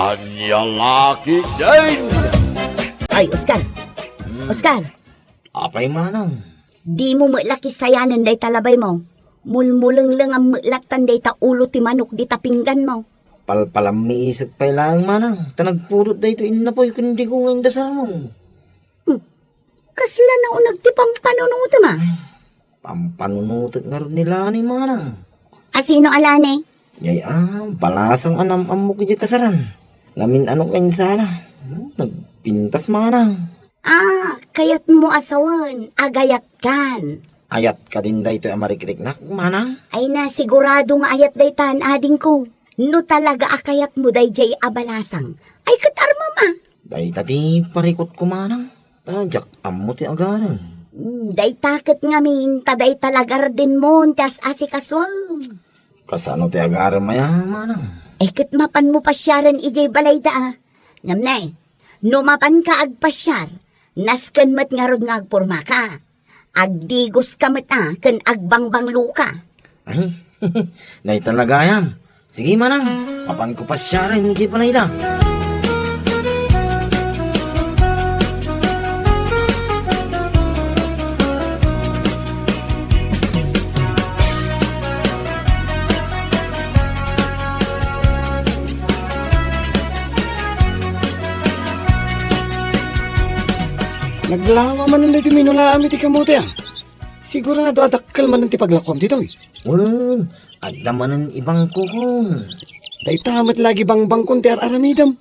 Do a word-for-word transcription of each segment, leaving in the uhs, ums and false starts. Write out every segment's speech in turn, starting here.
Ania la ketdin? Ay, Oscar! Hmm. Oscar! Apay manang? Dimo met la kisayanen dayta labaymo. Mulmulenglengam met lattan dayta ulo ti manok dita pingganmo. Palpalammiisek pay laeng manang, ta nagpudot daytoy innapoy ken digo nga indasalmo. Hmm. Kasla nauneg ti pampanunotem a? Pampanunotek ngarud ni Lani, manang. A, sino a Lani? Jay a, balasang a nam-ammok idiay kasaran. Namin-anok nga insana. Hmm, nagpintas, manang. A, kayatmo a sawen, agayatkan. Ayat kadin daytoy a marikriknak, manang? Ay na, sigurado nga ayat daytan, adingko. No talaga a kayatmo dayjay a balasang, ay ket armem a. Dayta ti parikutko, manang. Ta diak ammo ti agarem. Hmm, dayta ket ngamin, ta dayta la gardenmo ti as-asikasuem. Kasano ti agarem aya, manang? Ay ket mapanmo pasiaren idiay balayda a. Ngem ne, no mapanka agpasiar, nasken met ngarud nga agpormaka. Agdigoska met a ken agbangbangloka. Ay, dayta la gayam. Sige, manang, mapanko pasiaren idiay balayda. Naglawa manen daytoy minulaam iti kamote a. Sigurado a dakkel manen ti paglakuam ditoy. Wen, adda manen ibangbangkon. Dayta met la ibangbangkon ti ar-aramidem.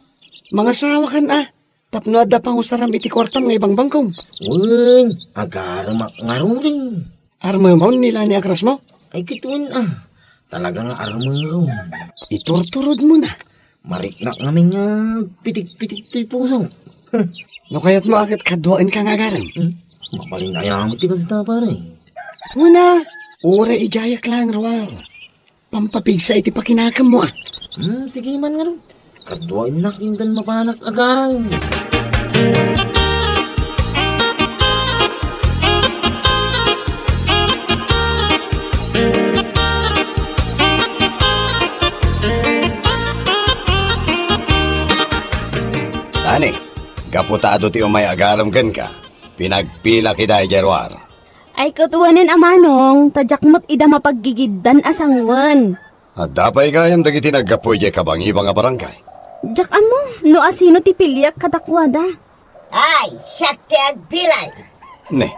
Mangasawakan a, tapno adda pangusaram iti kuartam nga ibangbangkom. Wen, agaremak ngaruden. Armemon ni Lani a krasmo? Ay, ket wen a. Talaga nga armem. Iturturodmo na. Mariknak ngamin nga pitik-pitik toy puso. No kayatmo a ket kaduaenka nga agarem. Hmm? Mabalin aya met ti kasta, pare. Wen a, uray idiayak laeng, Ruar. Pampapigsa iti pakinakemmo a. Hmm, sige man ngarud. Kaduaennak inton mapanak agarem. Lani, gapu ta adu ti umay agarem kenka, pinagpilak ida idiay ruar. Ay, ket wen a manong, ta diak met ida mapaggigiddan a sanguen. Adda pay gayam dagiti naggapu idiay kabangibang a barangay? Diak ammo no asino ti piliak kadakuada. Ay, siak ti agpili. Ne,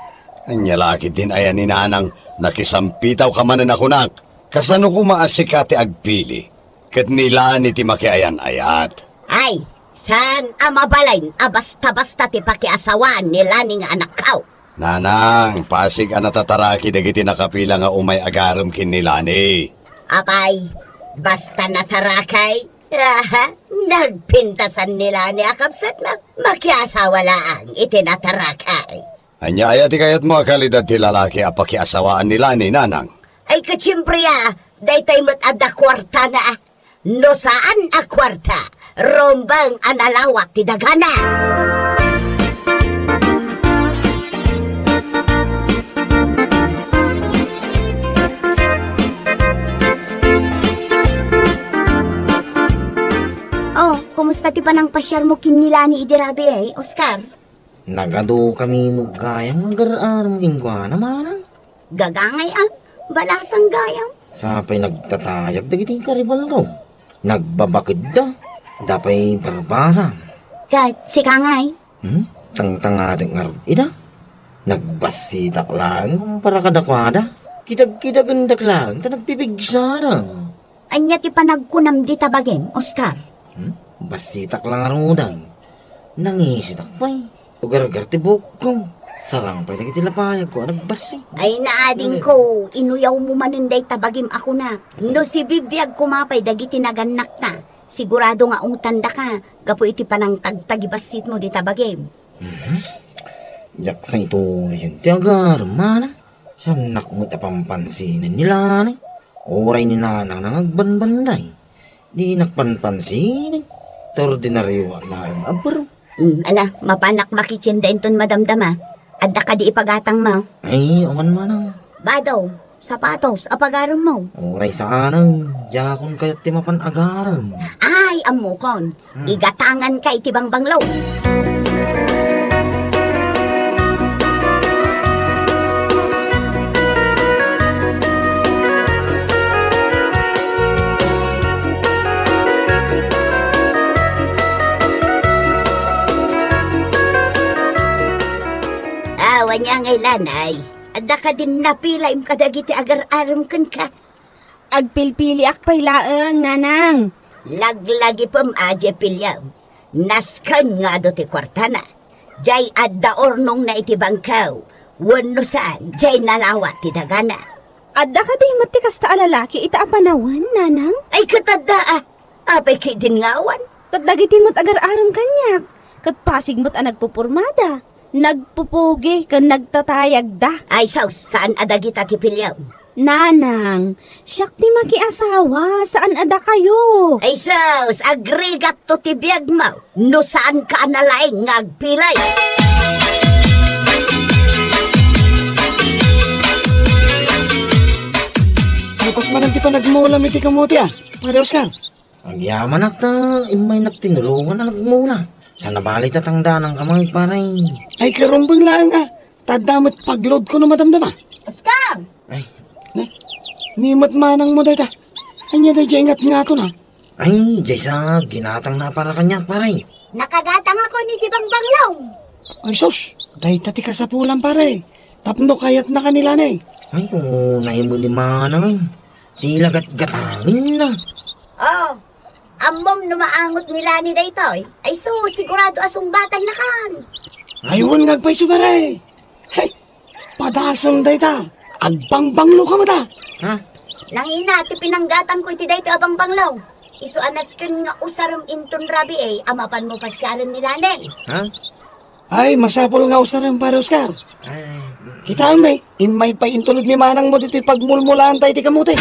ania la ketdin aya ni Nanang, nakisampitawka manen a kunak, kasano koma a sika ti agpili? Ket ni Lani ti makiayan-ayat. Ay, saan a mabalin a basta-basta ti pakiasawaan ni Lani nga anakko. Nanang, pasig a natataraki dagiti nakapila nga umay agarem ken ni Lani. Apay, basta natarakay? Aha, nagpintasan ni Lani a kabsatna. Makiasawa laeng iti natarakay. Ania aya ti kayatmo a kalidad ti lalaki a pakiasawaan ni Lani, Nanang? Ay, ket siempre a, daytoy met adda kuartana a. No saan a kuarta, rumbeng a nalawat ti dagana. Oh, kumusta ti panangpasiarmo ken ni Lani idi rabii, Oscar? Nagadukami met gayam nga agar-arem kenkuana, manang. Gagangay a, balasang gayam. Sapay nagtatayag dagiti karibalko. Nagbabakedda, adda pay barbasa. Ket sika ngay? Hmm? Tangtangatek ngarud ida. Nagbassitak laeng kumpara kadakuada. Kidag-kidagendak laeng ta nagpipigsada. Ania ti panagkunam dita bagim, Oscar? Hmm? Bassitak la ngaruden. Nangisitak pay. Ugargar ti buokko. Sarang pay dagiti lapayagko a nagbassit. Ay, naadingko, inuyawmo manen dayta bagim a kunak. No sibibiag koma pay dagiti nagannakta, sigurado nga ungtandaka gapu iti panangtagtagibassitmo dita bagim. Mhm. Diak sa ituloyen ti agarem, manang. Siannak met a pampansinen ni Lani. Uray ni Nanang nga agbanbanday. Dinak panpansinen. Ta ordinario a laeng a baro. Hmm, ala, mapanak makitien da inton madamdama. Adda kadi ipagatangmo? Ay, awan manang. Bado, sapatos, a pagaremmo? Uray saanen, diakon kayat ti mapan agarem. Ay, ammokon. Hmm. Igatanganka iti bangbanglo. Awan ania ngay, Lanay. Adda kadin napilaim kadagiti agar-arem kenka? Agpilpiliak pay laeng, Nanang. Laglagipem a diay piliam. Nasken nga adu ti kuartana. Diay adda urnongna iti bangkaw. Wenno saan, diay nalawat ti dagana. Adda kadi met ti kasta a lalaki ita a panawen, Nanang? Ay, ket adda, a. Apay ketdin nga awan? Ket dagiti met agar-arem kaniak, ket pasig met a nagpupurmada, nagpupugi, ken nagtatayagda. Ay, sus, saan a dagita ti piliam? Nanang, siak ti makiasawa, saan a dakayo. Ay, sus, agrigatto ti biagmo, no saanka a nalaing nga agpilay. Napas manen ti panagmulam iti kamote, a, Pare Oscar. Agyamanak ta immaynak tinulongan a nagmula. Saan a balay ta tangdananka met, pare. Ay, karumbeng laeng, a. Ta adda met pagloadko no madamdama. Oscar! Ay. Ne? Ni met manangmo dayta. Ania daydiay ngatngaton, a? Ay, diay sa ginatangna para kaniak, pare. Nakagatangakon iti bangbanglo. Ay, sus, dayta ti kasapulan, pare. Tapno kayatnaka ni Lanay. Ay, unay mo ni manang. Ti lagatgatangenna. Oh, ammom no maangot ni Lani daytoy? Ay, sus, sigurado a sungbatannakan. Ay, wen nga agpayso, pare. Hey, padasem dayta. Agbangbanglokam met, a. Ha? Nangina ti pinanggatangko iti daytoy a bangbanglo. Isu a nasken nga usarem inton rabii a mapanmo pasiaren ni Lani. Ha? Ay, masapul nga usarem, Pare Oscar. Ay. Kitaem, day, immay pay intulod ni manangmo ditoy pagmulmulaanta iti kamote.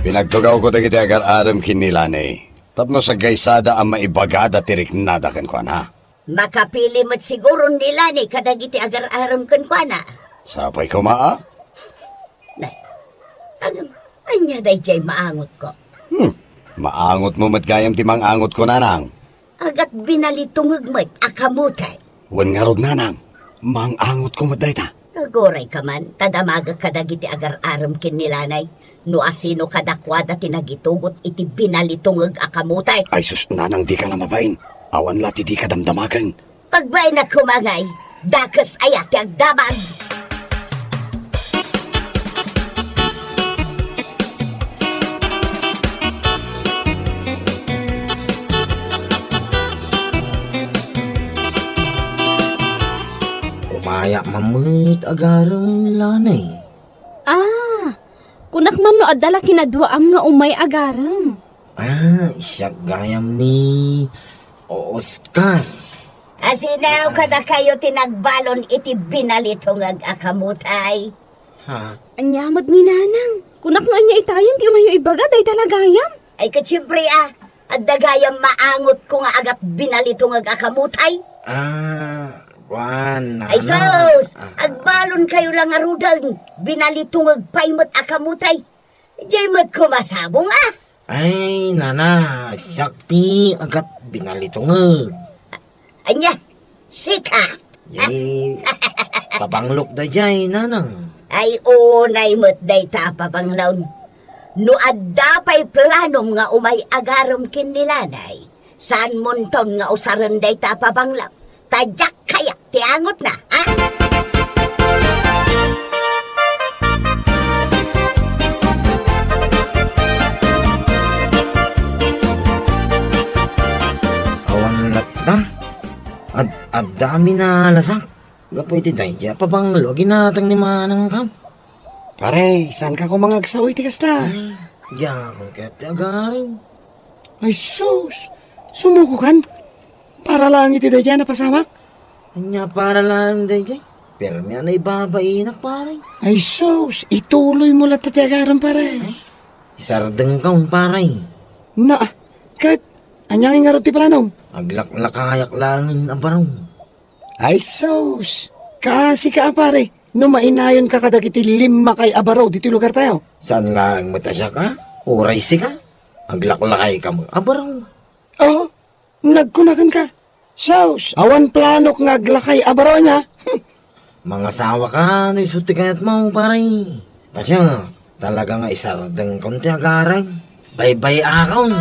Pinagtugawko dagiti agar-arem ken ni Lani tapno sagaysada a maibagada ti riknada kenkuana. Makapili met siguron ni Lani kadagiti agar-arem kenkuana. Sapay koma, a? Ne, ano, ania daydiay maangotko? Hmm, maangotmo met gayam ti mang-angotko, nanang. Agat binalitungeg met a kamote. Wen ngarud, nanang, mang-angotko met dayta. Agurayka man, ta damagek kadagiti agar-arem ken ni Lanay. No asino kadakuada ti nagitugot iti binalitungeg a kamote. Ay sus, nanang, dika la mabain. Awan la ti dika damdamagen. Pagbainakon ngay, dakes aya ti agdamag. Umay man met agarem, Lanay. Ah, kunak man no adda la kinaduaam nga umay agarem. Ah, siak gayam ni Oscar. Asino kadakayo ti nagbalon iti binalitungeg a kamutay? Ha? Ania met ni nanang? Kunak no ania itayen ti umayo ibaga, dayta la gayam. Ay, ket siempre, a, adda gayam maangotko nga agat binalitungeg a kamutay. Ah, kuan, Ay, nana. Sus! Ah. Agbalonkayo la ngaruden, binalitungeg pay met a kamutay. Diay met koma sabong, a. Ay, nana, siak ti agat binalitungeg. Ania? Sika? Diay pabanglok daydiay, nanang. Ay, unay met dayta a pabanglon. No adda pay planom nga umay agarem ken ni Lanay, saanmonton nga usaren dayta a pabanglo. Ta diak kayat ti angotna, a? Awan latta. Ad-, adda amin a lasak. Gapu iti daydiay a pabanglo a ginatang ni manangkam. Pare, saanka koma nga agsao iti kasta? Ay, diakon kayat ti agarem. Ay sus! Sumukokan? Para laeng iti daydiay a napasamak? Ania para laeng daydiay? Permi a naibabainak, pare. Ay sus! Ituloymo latta ti agarem, pare. Ay, isardengkon, pare. Na, ket ania ngarud ti planom? Aglaklakayak laengen a barong. Ay sus! Kaasika a, pare. no mainayonka kadagiti limmakay a baro ditoy lugartayo? Saan laeng met a siak, a? Uray sika, aglaklakayka met a baro. Oo, nagkuna kenka. Sus, awan planok nga aglakay a baro ania. Hmm. Mangasawaka no isu ti kayatmo, pare. Ta siak, talaga nga isardengkon ti agarem. Baybay-akon.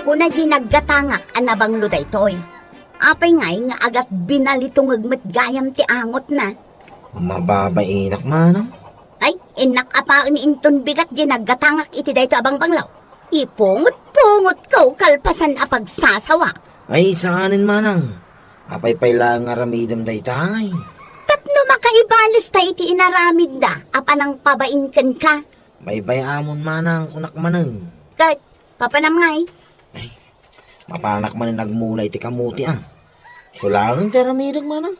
Kuna di naggatangak a nabanglo daytoy. Apay ngay nga agat binalitungeg met gayam ti angotna? Mababainak manang. Ay, innak a paen inton bigat di naggatangak iti daytoy a bangbanglo. Ipungot-pungotko kalpasan a pagsasawa. Ay, saanen manang. Apay pay laeng nga aramidem daytay? Tapno makaibalesta iti inaramidna a panangpabain kenka. Baybay-amon manang, kunak manen. Ket, papanam ngay? Ay, mapanak manen agmula iti kamuti, a. Isu laeng ti aramidek manang.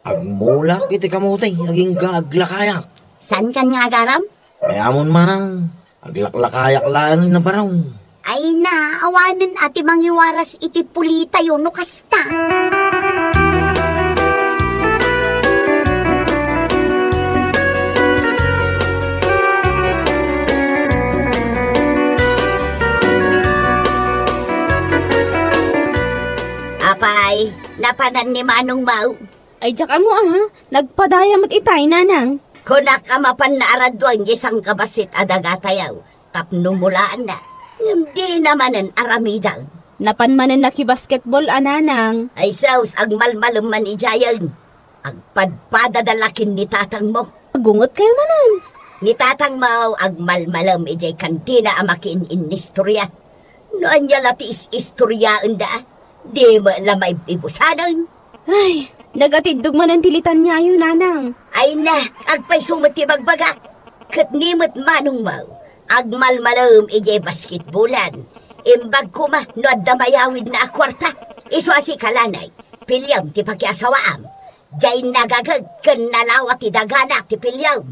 Agmulak iti kamuti, agingga aglakayak. Saankan nga agaram? Baybay-amon manang, aglaklakayak laeng na barong. Ay na, awanen a ti mangiwaras iti pulitayo no kasta. Apay, napanan ni Manong Mau? Ay, diak ammo, aha. Nagpadaya met itay, nanang. Kunak a mapanna a radduen diay sangkabassit a dagatayo tapno mulaanna. Ngem dina manen aramiden. Napan manen nakibasketball a nanang. Ay sus, agmalmalem man idiayen. Agpadpadada la ken ni tatangmo. Agungetkayo manen. Ni tatangmo, agmalmalem idiay kantina a makiin-innistoria. No ania la ti is-istoriaenda, di met la maib-ibusanen. Ay, nagatiddog manen ti litaniayo, nanang. Ay na, agpayso met ti bagbagak. Ket ni met Manong Mau, agmalmalem idiay basketbolan. Imbag koma no adda mayawidna a kuarta. Isu a sika, Lanay, piliem ti pakiasawaam. Diay nagaged ken nalawa ti dagana ti piliem.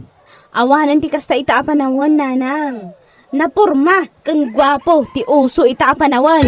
Awanen ti kasta ita a panawen, nanang. Naporma ken guapo ti uso ita a panawen.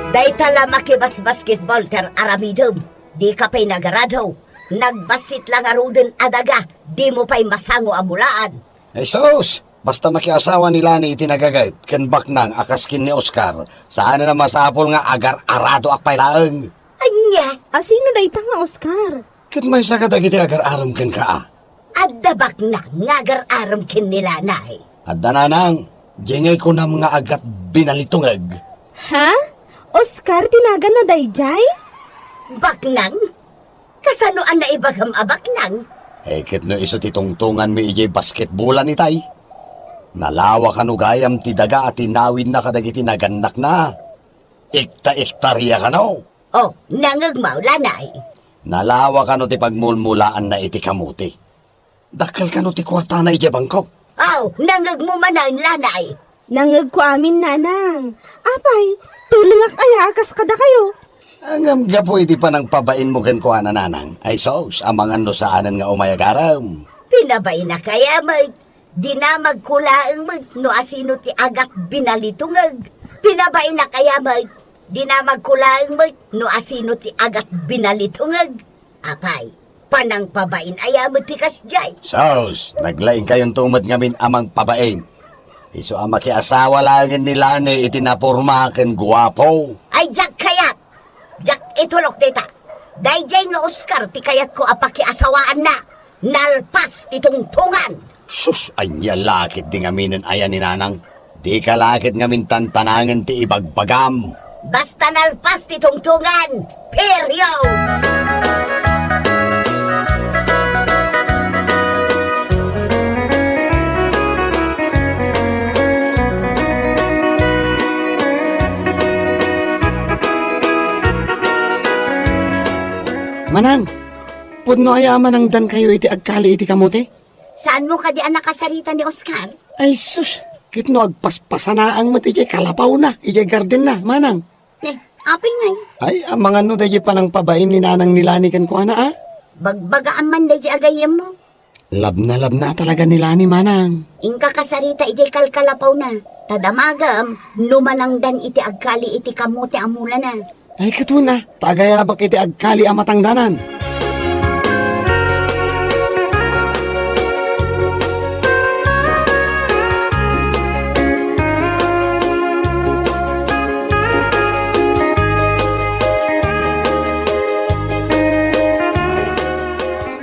Dayta la makibasbasketball ti ar-aramidem. Dika pay nagarado. Nagbassit la ngaruden a daga, dimo pay masango a mulaan. Jesus! Basta makiasawa ni Lani iti nagaged ken baknang a kas ken ni Oscar, saanen a masapul nga agar-aradoak pay laeng. Ania? A sino dayta nga Oscar? Ket maysa kadagiti agar-arem kenka a. Adda baknang nga agar-arem ken ni Lanay. Adda, nanang, diay ngay kunam nga agat binalitungeg. Ha? Oscar ti naganna daydiay? Baknang? Kasano a naibagam a baknang? Eh, ket no isu ti tungtonganmi idiay basketbolan itay. Nalawa kano gayam ti daga a tinawidna kadagiti nagannakna. Ikta-iktaria kano. Oh, nangegmo, Lanay. Nalawa kano ti pagmulmulaanna iti kamuti. Dakkel kano ti kuartana idiay bangko. Aw, nangegmo manen, Lanay. Nangegko amin, nanang. Apay, tulengak aya a kas kadakayo? Ngem gapu iti panangpabainmo kenkuana, nanang, ay sus, amangan no saanen nga umay agarem. Pinabainak aya met. Dinamagko laeng met no asino ti agat binalitungeg. Pinabainak aya met. Dinamagko laeng met no asino ti agat binalitungeg. Apay, panangpabain aya met ti kasdiay? Sus, naglaingkayonto met ngamin a mangpabain. Isu a makiasawa laengen ni Lani iti naporma ken guapo. Ay, diak kayat! Diak itulok dita. Daydiay nga Oscar ti kayatko a pakiasawaanna. Nalpas ti tungtongan. Sus, ania la ket di ngaminen aya ni Nanang? Dika la ket ngamin tantanangen ti ibagbagam. Basta nalpas ti tungtongan. Period! Manang, pudno aya a manangdankayo iti agkali iti kamote? Saanmo kadi a nakasarita ni Oscar? Ay sus, ket no agpaspasanaang met idiay kalapawna, idiay gardenna, manang. Ne, apay ngay? Ay, amangan no daydiay panangpabain ni nanang ni Lani kenkuana, a? Bagbagaam man daydiay a gayyemmo. Labnalabna talaga ni Lani, manang. Inka kasarita idiay kalkalapawna, ta damagem no manangdan iti agkali iti kamote a mulana. Ay, ket wen a, ta agayabak iti agkali a matangdanan.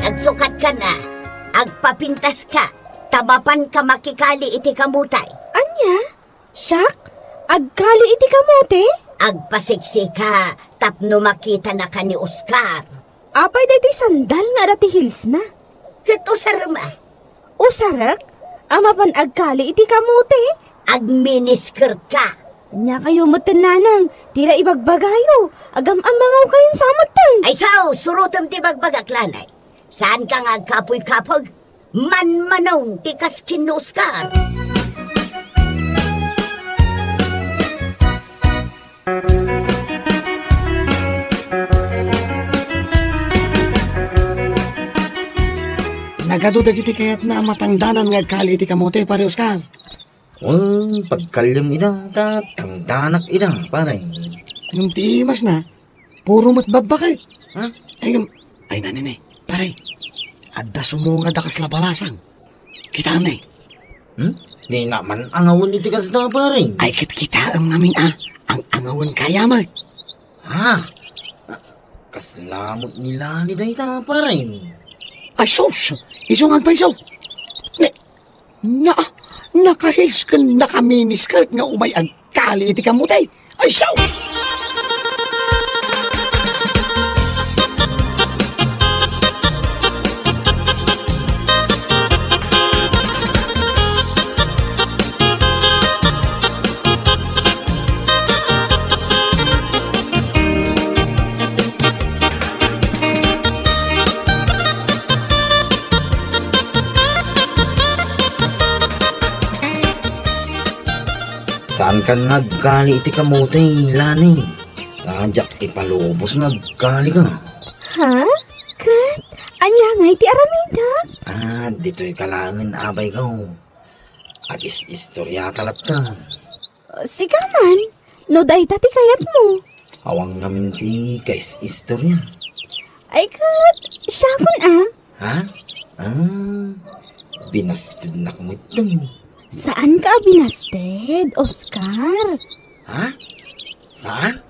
Nagsukatkan a, agpapintaska, ta mapanka makikali iti kamote. Ania? Siak? Agkali iti kamote? Agpasiksika tapno makitanaka ni Oscar. Apay daytoy sandal nga adda ti heelsna? Ket usarem a. Usarek? A mapan agkali iti kamote? Agminiskirtka. Ania kayo metten, nanang, ti la ibagbagayo. Agam-amangaw kayon sa metten. Ay sao, surotem ti bagbagak, Lanay. Saanka nga agkapuy-kapoy? Manmanong ti kas ken ni Oscar. Nagadu dagiti kayatna a matangdanan nga agkali iti kamote, Pare Oscar. Wen, pagkaliam ida, ta tangdanak ida, pare. Ngem ti imasna, puro met babbaket. Ha? Ay, ngem, ay, nanay, pare, adda sumungad a kasla balasang. Kitaem, nay. Hmm? Dina man angawen iti kasta, pare. Ay, ket kitaem ngamin, a, ang angawen kaya met. Ha? Kasla met ni Lani dayta, pare. Ay, sus! Isu nga agpayso. Ne, Na, naka-heels ken naka-miniskirt nga umay agkali iti kamote. Ay, sus! Saankan nga agkali iti kamote, Lani. Ta diak ipalubos nga agkalika. Ha? Ket ania ngay ti aramidek? Ah, ditoy ka laengen, abay ko. Agis-istoriata latta. Sika man, no dayta ti kayatmo. Awan ngamin ti kais-istorya. Ay ket, siakon a. Ha? Ah, binastednak metten. Saanka a binasted, Oscar? Ha? Saan?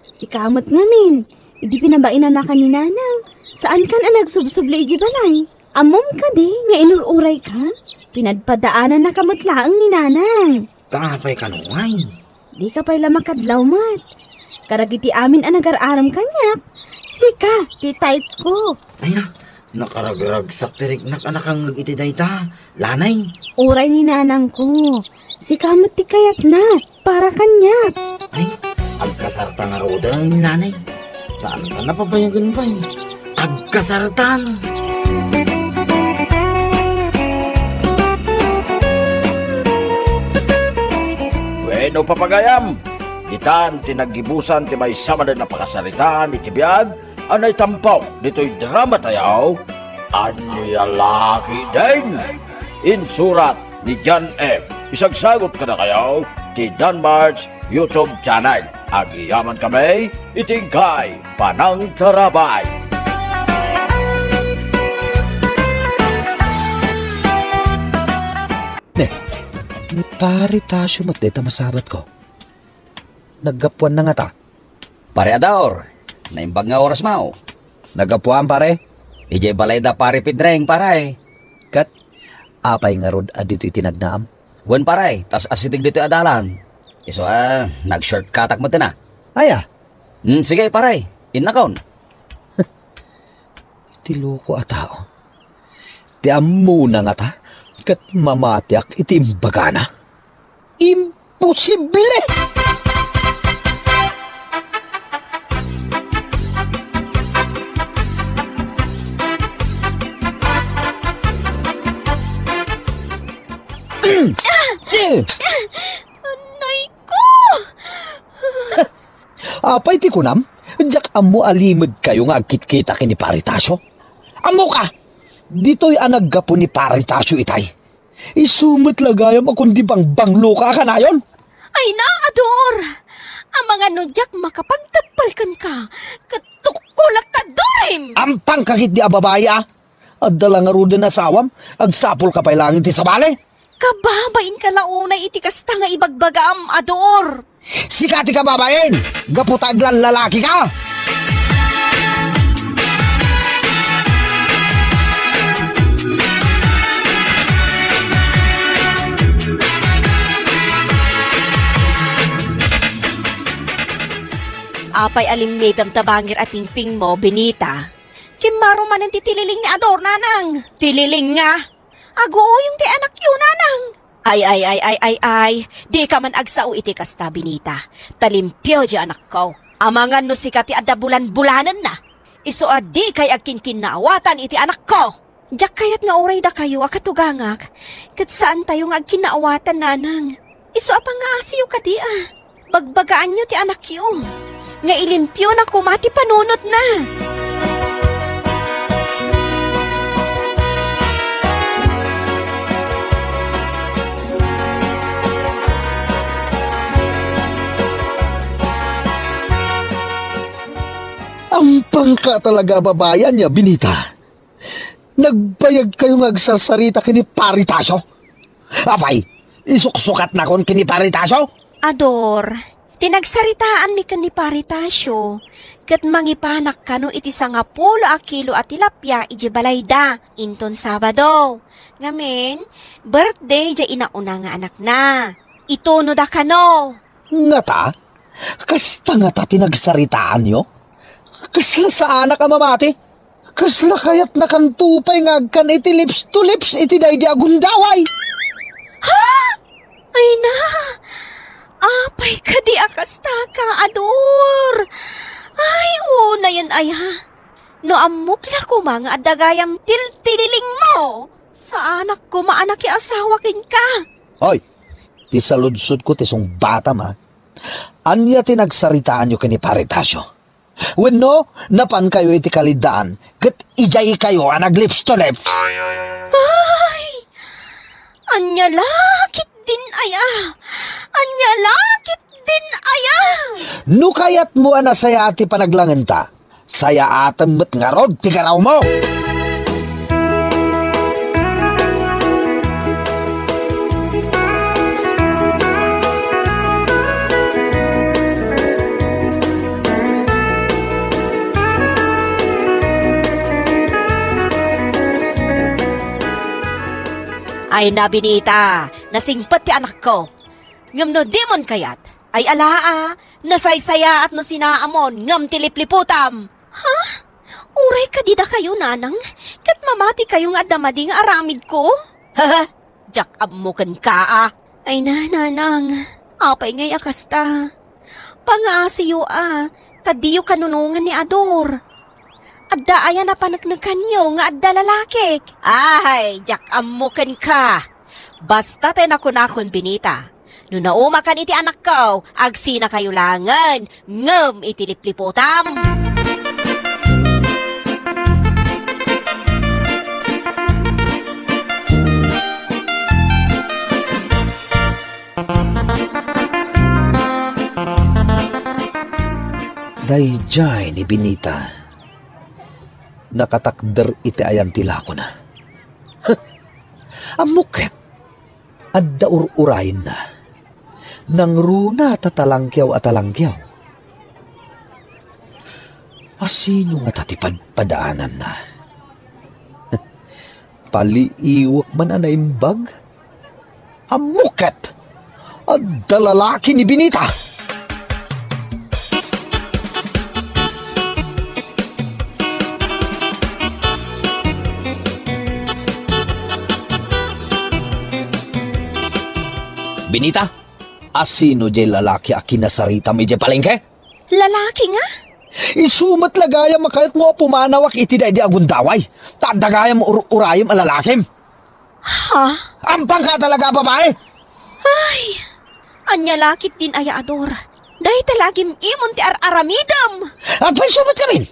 Sika met ngamin, idi pinabainanaka ni Nanang, saankan a nagsubsubli idiay balay? Ammom kadi nga inur-urayka? Pinadpadaanannaka met laeng ni Nanang. Ta apay kano ngay? Dika pay la makadlaw met. Kadagiti amin a nagar-aram kaniak, sika ti type ko. Ay na, nakaragragsak ti riknak a nakangngeg iti dayta, Lanay. Uray ni nanangko, sika met ti kayatna para kaniak. Ay, agkasarta ngaruden, Lanay. Saanta napabayagen pay. Agkasartan. Wenno, papagayam, ditan ti naggibusan ti maysa manen a pakasaritaan iti biag a naitampaw ditoy drama tayo, Ania La Ketdin? Insurat ni John M. Isagsagot kadakayo ti Danmart's YouTube channel. Agyamankami iti inkay panangtarabay. Ne, ni Pare Tasio met dayta masabatko. Naggapuanna ngata? Pare Ador, naimbag nga orasmo. Naggapuam, pare? Idiay balay da Pare Pedreng, pare. Ket apay ngarud a ditoy tinagnaam? Wen, pare, ta as-asideg ditoy a dalan. Isu a, nag-shortcutak met a. Aya? Hmm, sige, pare. Innakon. Ti loko a tao. Ti ammona ngata ket mamatiak iti imbagana? Imposible! Nay ko! Apay ti kunam? Diak ammo a limedkayo nga agkitkita ken ni Pari Tasio. Ammoka! Ditoy a naggapu ni Pari Tasio itay. Isu met la gayam a kundi bangbangloka a kanayon. Ay na, Ador! Amangan no diak makapagtappal kenka, ket tukkolak ta durim! Ampangka ketdi a babai a! Adda la ngaruden asawam, agsapulka pay laeng iti sabali. Kababainka la unay iti kasta nga ibagbagam, Ador! Sika ti kababain! Gapu ta aglallalakika! Apay a limmitem ta bangir a pingpingmo, Benita? Kimmaro manen ti tililing ni Ador, nanang. Tililing nga? Aguuyong ti anakyo, nanang. Ay, ay, ay, ay, ay, ay. Dika man agsao iti kasta, Benita. Ta limpio diay anakko. Amangan no sika ti adda bulan-bulanenna. Isu a dikay agkinkinnaawatan iti anakko. Diak kayat nga uray dakayo a katugangak, ket saantayo nga agkinnaawatan, nanang. Isu a pangaasiyo kadi a. Bagbagaanyo ti anakyo, nga ilimpiona koma ti panunotna. Ampangka talaga a babai ania, Benita. Nagbayagkayo nga agsarsarita ken ni Pari Tasio? Apay, isuksukatnakon ken ni Pari Tasio? Ador, ti nagsaritaanmi ken ni Pari Tasio, ket mangipanak kano iti sangapulo a kilo a tilapia idiay balayda inton Sabado. Ngamin, birthday diay inauna nga anakna. Itunoda kano. Ngata? Kasta ngata ti nagsaritaanyo? Kasla saanak a mamati? Kasla kayatnakanto pay nga agkan iti lips to lips iti daydi a gundaway? Ha? Ay na! Apay kadi a kastaka, Ador? Ay, unayen aya. No ammok la koma nga adda gayam tiltililingmo, saanak koma a nakiasawa kenka. Hoy! Ti saludsodko ti sungbatam, a. Ania ti nagsaritaanyo ken ni Pare Tasio? Wenno, napankayo iti kaliddaan, ket idiaykayo a naglips to lips? Ay! Ania la ketdin aya? Ania la ketdin aya? No kayatmo a nasayaat ti panaglangenta, sayaatem met ngarud ti garawmo! Ay na, Benita, nasingpet ti anakko. Ngem no dimon kayat, ay ala a, nasaysayaat no sinaamon ngem ti lipliputam. Ha? Uray kadi dakayo, nanang, ket mamatikayo nga adda madi nga aramidko? Diak ammo kenka a. Ay na, nanang, apay ngay a kasta? Pangaasiyo a, ta diyo kanunongan ni Ador. Adda aya napaneknekanyo nga adda lalakik? Ay, diak ammo kenka. Basta ti nakunakon, Benita, no naumakan iti anakko, agsinakayo laengen ngem iti lipliputam. Daydiay ni Benita, nakatakder iti ayan ti lakona. Huh! Ammok ket, adda ur-urayenna. Nangruna ta talangkiaw a talangkiaw. Asino ngata ti padpadaananna? Paliiwek man a naimbag? Ammok ket, adda lalaki ni Benita! Benita, asino diay lalaki a kinasaritam idiay palengke? Lalaki nga? Isu met la gayam a kayatmo a pumanawak iti daydi a gundaway, ta adda gayam ur-urayem a lalakim. Ha? Ampangka talaga a babae? Ay, ania la ketdin aya, Ador? Dayta la gim-imon ti ar-aramidem. Agpayso met ngamin.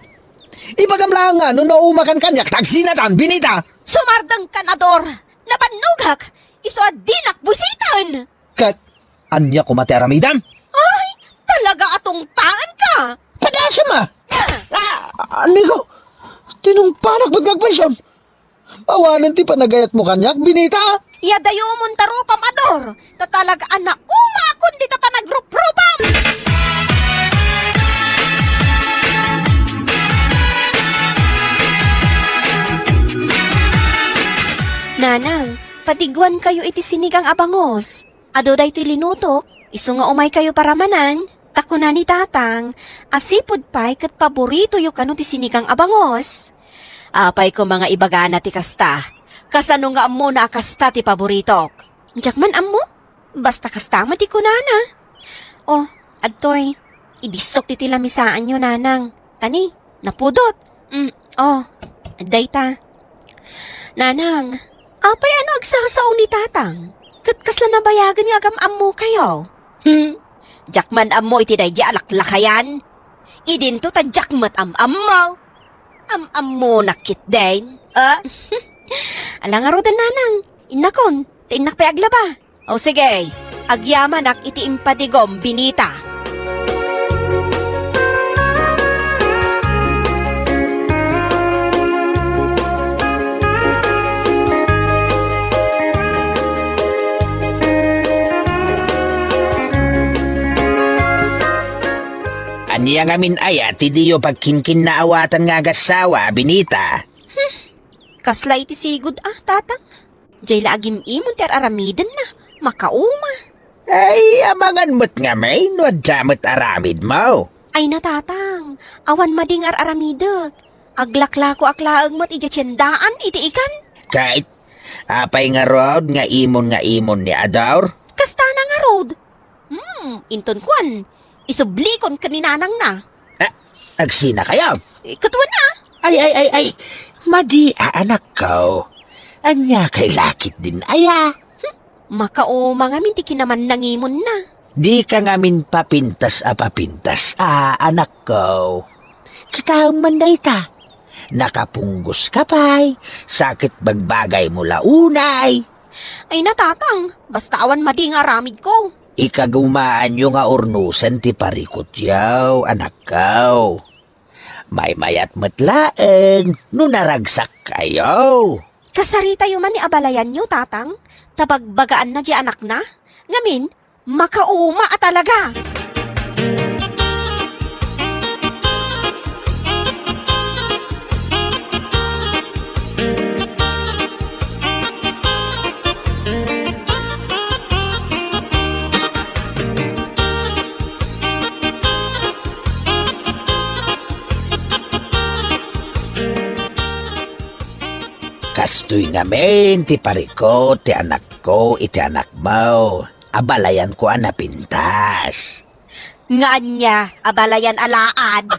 Ibagam laeng nga no naumakan kaniak ta agsinatan, Benita. Sumardengkan, Ador. Napannogak. Isu a dinak buisiten. Ket ania koma ti aramidem? Ay, talaga a tungpaanka. Padasem a! Ah! Ah, anigo, tinungpanak met nga agpayson. Awanen ti panagayatmo kaniak, Benita. Iyadayumon ta rupam, Ador. Ta talaga a naumakon dita panagruprupam. Nanang, patiguankayo iti sinigang a bangus. Adu daytoy linutok, isu nga umaykayo paramanan, ta kuna ni Tatang, a sipud pay ket paboritoyo kano ti sinigang a bangus. Apay koma nga ibagana ti kasta? Kasano nga ammona a kasta ti paboritok? Diak man ammo. Basta kasta met ti kunana. Oh, adtoy, idissok ditoy lamisaanyo, Nanang. Tani, napudot. Mm, oh, adda ita. Nanang, apay a no agsasao ni Tatang? Ket kasla nabayagen nga agam-ammokayo? Hmm, diak man ammo iti daydi a laklakayan. Idinto ta diak met am-ammo. Am-ammonak ketdin, a? Ala ngaruden, Nanang, innakon, ta innak pay aglaba. O sige, agyamanak iti impadigom, Benita. Ania ngamin aya ti diyo pagkinkinnaawatan nga agassawa, Benita? Kasla iti sigud a, Tatang? Diay la agim-imon ti ar-aramidenna. Makauma. Ay, amangan met ngamin no adda met aramidmo. Ay na, Tatang, awan madi nga ar-aramidek. Aglaklakoak laeng met idiay tiendaan iti ikan. Ket, apay ngarud nga imon nga imon ni Ador? Kastana ngarud. Hmm, inton kuan, isublikon ken ni nanangna. Ah, agsinakayo? Eh, katuan a. Ay, ay, ay, ay. Madi a, anakko. Ania kay la ketdin aya? Hmm, makauma ngamin ti kinamannangimonna. Dika ngamin papintas a papintas a, anakko. Kitaem man dayta. Nakapunggoska pay, sa ket bagbagaymo la unay. Ay na, Tatang, basta awan madi nga aramidko. Ikagumaanyo nga urnosen ti parikutyo, anakko. Maymayat met laeng no naragsakkayo. Kasaritayo man ni abalayanyo, Tatang, ta bagbagaanna diay anakna. Ngamin, makauma a talaga. Kastoy ngamin ti parikut ti anakko iti anakmo. Abalayanko a napintas. Nga ania, abalayan alaad?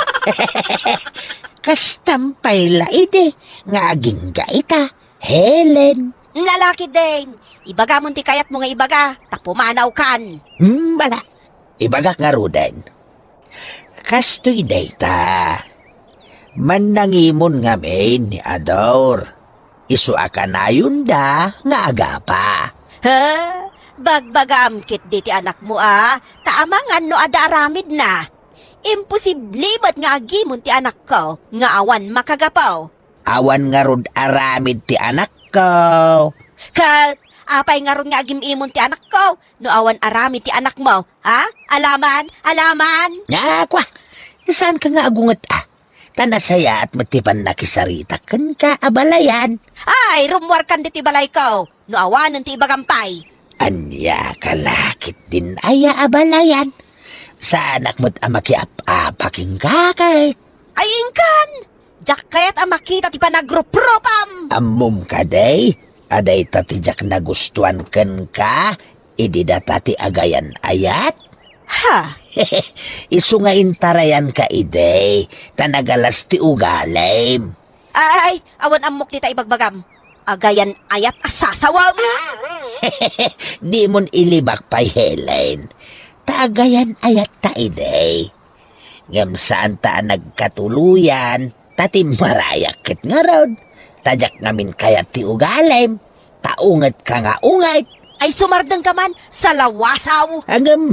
Kastam pay la idi nga agingga ita, Helen. Nalaki din. Ibagamon ti kayatmo nga ibaga, ta pumanawkan. Hmm, bala. Ibagak ngaruden. Kastoy dayta. Mannangimon ngamin ni Ador. Isu a kanayonda nga agapa. Ha? Bagbagam ketdi ti anakmo a, ta amangan no adda aramidna. Imposible met nga agimon ti anakko nga awan makagapu. Awan ngarud aramid ti anakko. Ket apay ngarud nga agim-imon ti anakko no awan aramid ti anakmo, ha? Alaman? Alaman? Nga, kwa, saanka nga agunget a. Ta nasayaat met ti pannakisaritak kenka, abalayan. Ay, rummuarkan ditoy balayko no awanen ti ibagam pay. Ania ka la ketdin aya, abalayan? Saanak met a makiap-apa kenka ket. Ay, inkan! Diak kayat a makita ti panagruprupam! Ammom kadi a dayta ti diak nagustuan kenka idi data ti agayan-ayat? Ha? Isu nga intarayanka idi, ta nagalas ti ugalim. Ay, awan ammok dita ibagbagam. Agayan-ayat a sasawem! Dimon ilibak pay, Helen. Ta agayan-ayat ta idi. Ngem saan ta a nagkatuloyan, ta timmarayak ket ngarud. Ta diak ngamin kayat ti ugalim, ta ungetka nga unget. Ay, sumardengka man, salawasaw! Agem,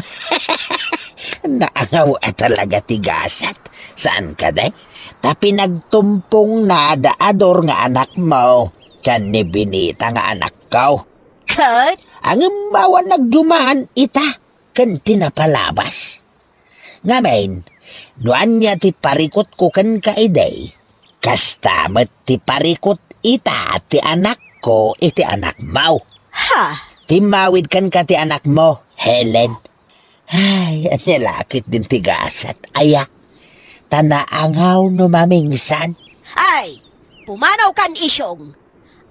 naangaw a talaga ti gasat. Saan kadi? Ta pinagtumpongna da Ador nga anakmo ken ni Benita nga anakko. Ket? Agem, awan nagduman ita ken ti napalabas. Ngamin, no ania ti parikutko kenka idi, kasta met ti parikut ita ti anakko iti anakmo. Ha? Timmawid kenka ti anakmo, Helen. Ay, ania la ketdin ti gasat, aya? Ta naangaw no mamingsan. Ay, pumanawkan, Isyong.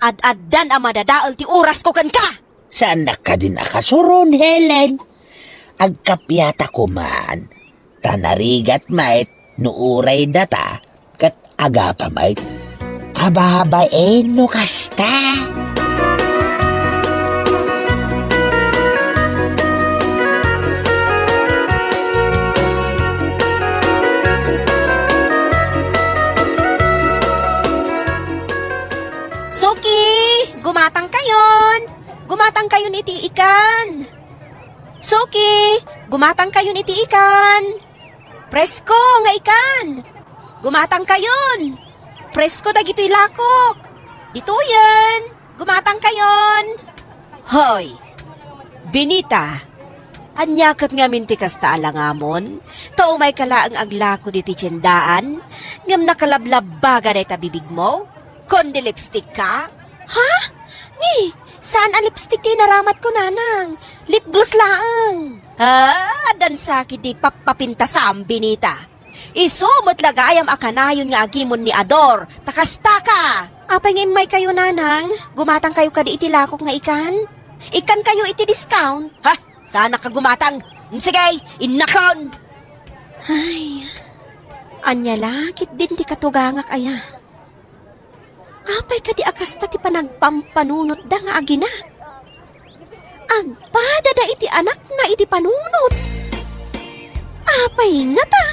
Ad-addan a madadael ti orasko kenka! Saannak kadin a kasuron, Helen? Agkappiata koman, ta narigat met no uray data ket agapa met. Ababain no kasta. Suki, gumatangkayon! Gumatangkayon iti ikan! Suki, gumatangkayon iti ikan! Presko nga ikan! Gumatangkayon! Presko dagitoy lakok! Ditoyen! Gumatangkayon! Hoy! Benita! Ania ket ngamin ti kasta a langamon? Ta umayka laeng aglako ditoy tiendaan, ngem nakalablabbaga dayta bibigmo? Kundi lipstick ka? Ha? Ni, saan a lipstick ti inaramatko, nanang. Lip gloss laeng. Ah, addan sakit di pappapintasam, Benita. Isu met la gayam a kanayon nga agimon ni Ador. Ta kasta ka. Apay nga immaykayo, nanang? Gumatangkayo kadi iti lakok nga ikan? Ikankayo iti discount? Ha? Saanak a gumatang? Mm, sige, innakon! Ay, ania la ketdin ti katugangak aya? Apay kadi a kasta ti panagpampanunotda nga agina? Agpadada iti anakna iti panunot. Apay ngata?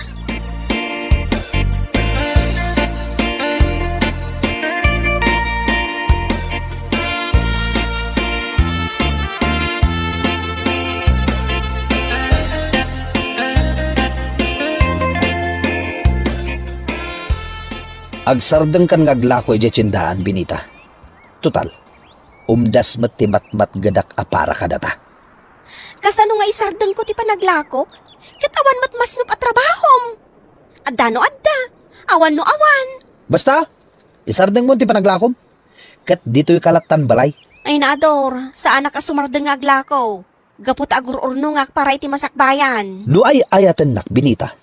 Agsardengkan nga aglako idiay tiendaan, Benita. Total, umdas met ti matmatgedak a para kadata. Kasano nga isardengko ti panaglakok? Ket awan met masnop a trabahom. Adda no adda, awan no awan. Basta, isardengmo ti panaglakom. Ket ditoyka lattan balay. Ay, Ador, saanak a sumardeng nga aglako. Gapu ta agur-urnongak para iti masakbayan. No ay-ayatennak, Benita,